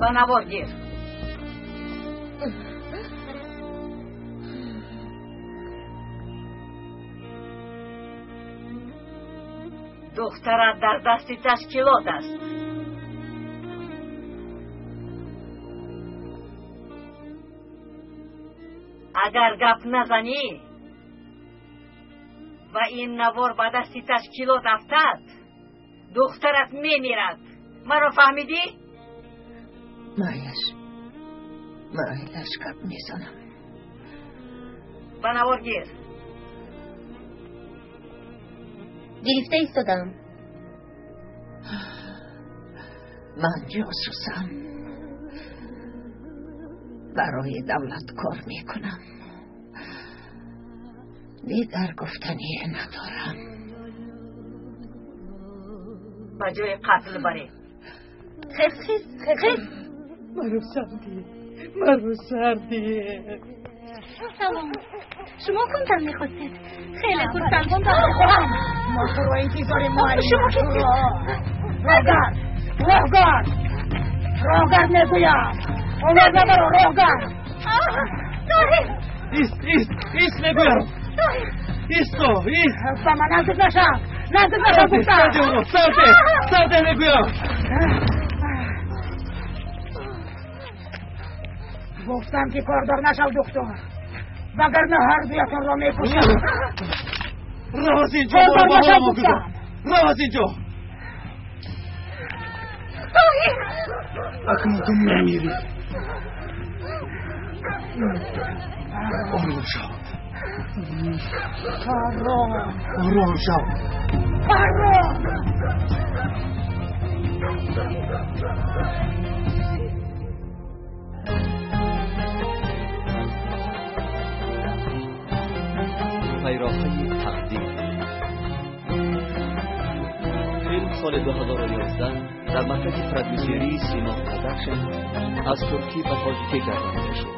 Ба навор гир. Духтарат дар дасти ташкилот аст. Агар гап назанӣ ва ин навор ба дасти ташкилот афтад, духтарат мемирад. Маро фаҳмидӣ? Майлаш, майлаш, гап мезанам. Ба навор гир. Гирифта истодам. Ман ҷосусам. Барои давлат кор мекунам. Дигар гуфтанӣ надорам. Ба ҷои қатл баред. Хез, хез, хез. Маро сардӣ, маро сардӣ. Салом. Шумо кунтар мехостед? Хеле хурсандам. Мо туро интизорем, муаллима. Шумо кистед? Роҳгард, роҳгард, роҳгард мегӯям. Овоз набаро, роҳгард. Тоҳир! Ист, ист, ист мегӯям. Исто, ист. Ба ман наздик нашав, наздик нашав гуфтам. Сарде ӯро, сарде, сарде мегӯям. Гуфтам ки кордор нашав, духтур, вагарна ҳар дуятонро мекушам. Рав аз ин ҷо, кордор нашав гуфтам. Рав аз ин ҷо. Акнун ту мемирӣ. Ором шав. Ором. Ором шав. Ором. Пайроҳаи тақдир. Филм соли 2011 дар маркази продюсерии Сино Продакшн аз туркӣ ба тоҷикӣ гардонида шуд.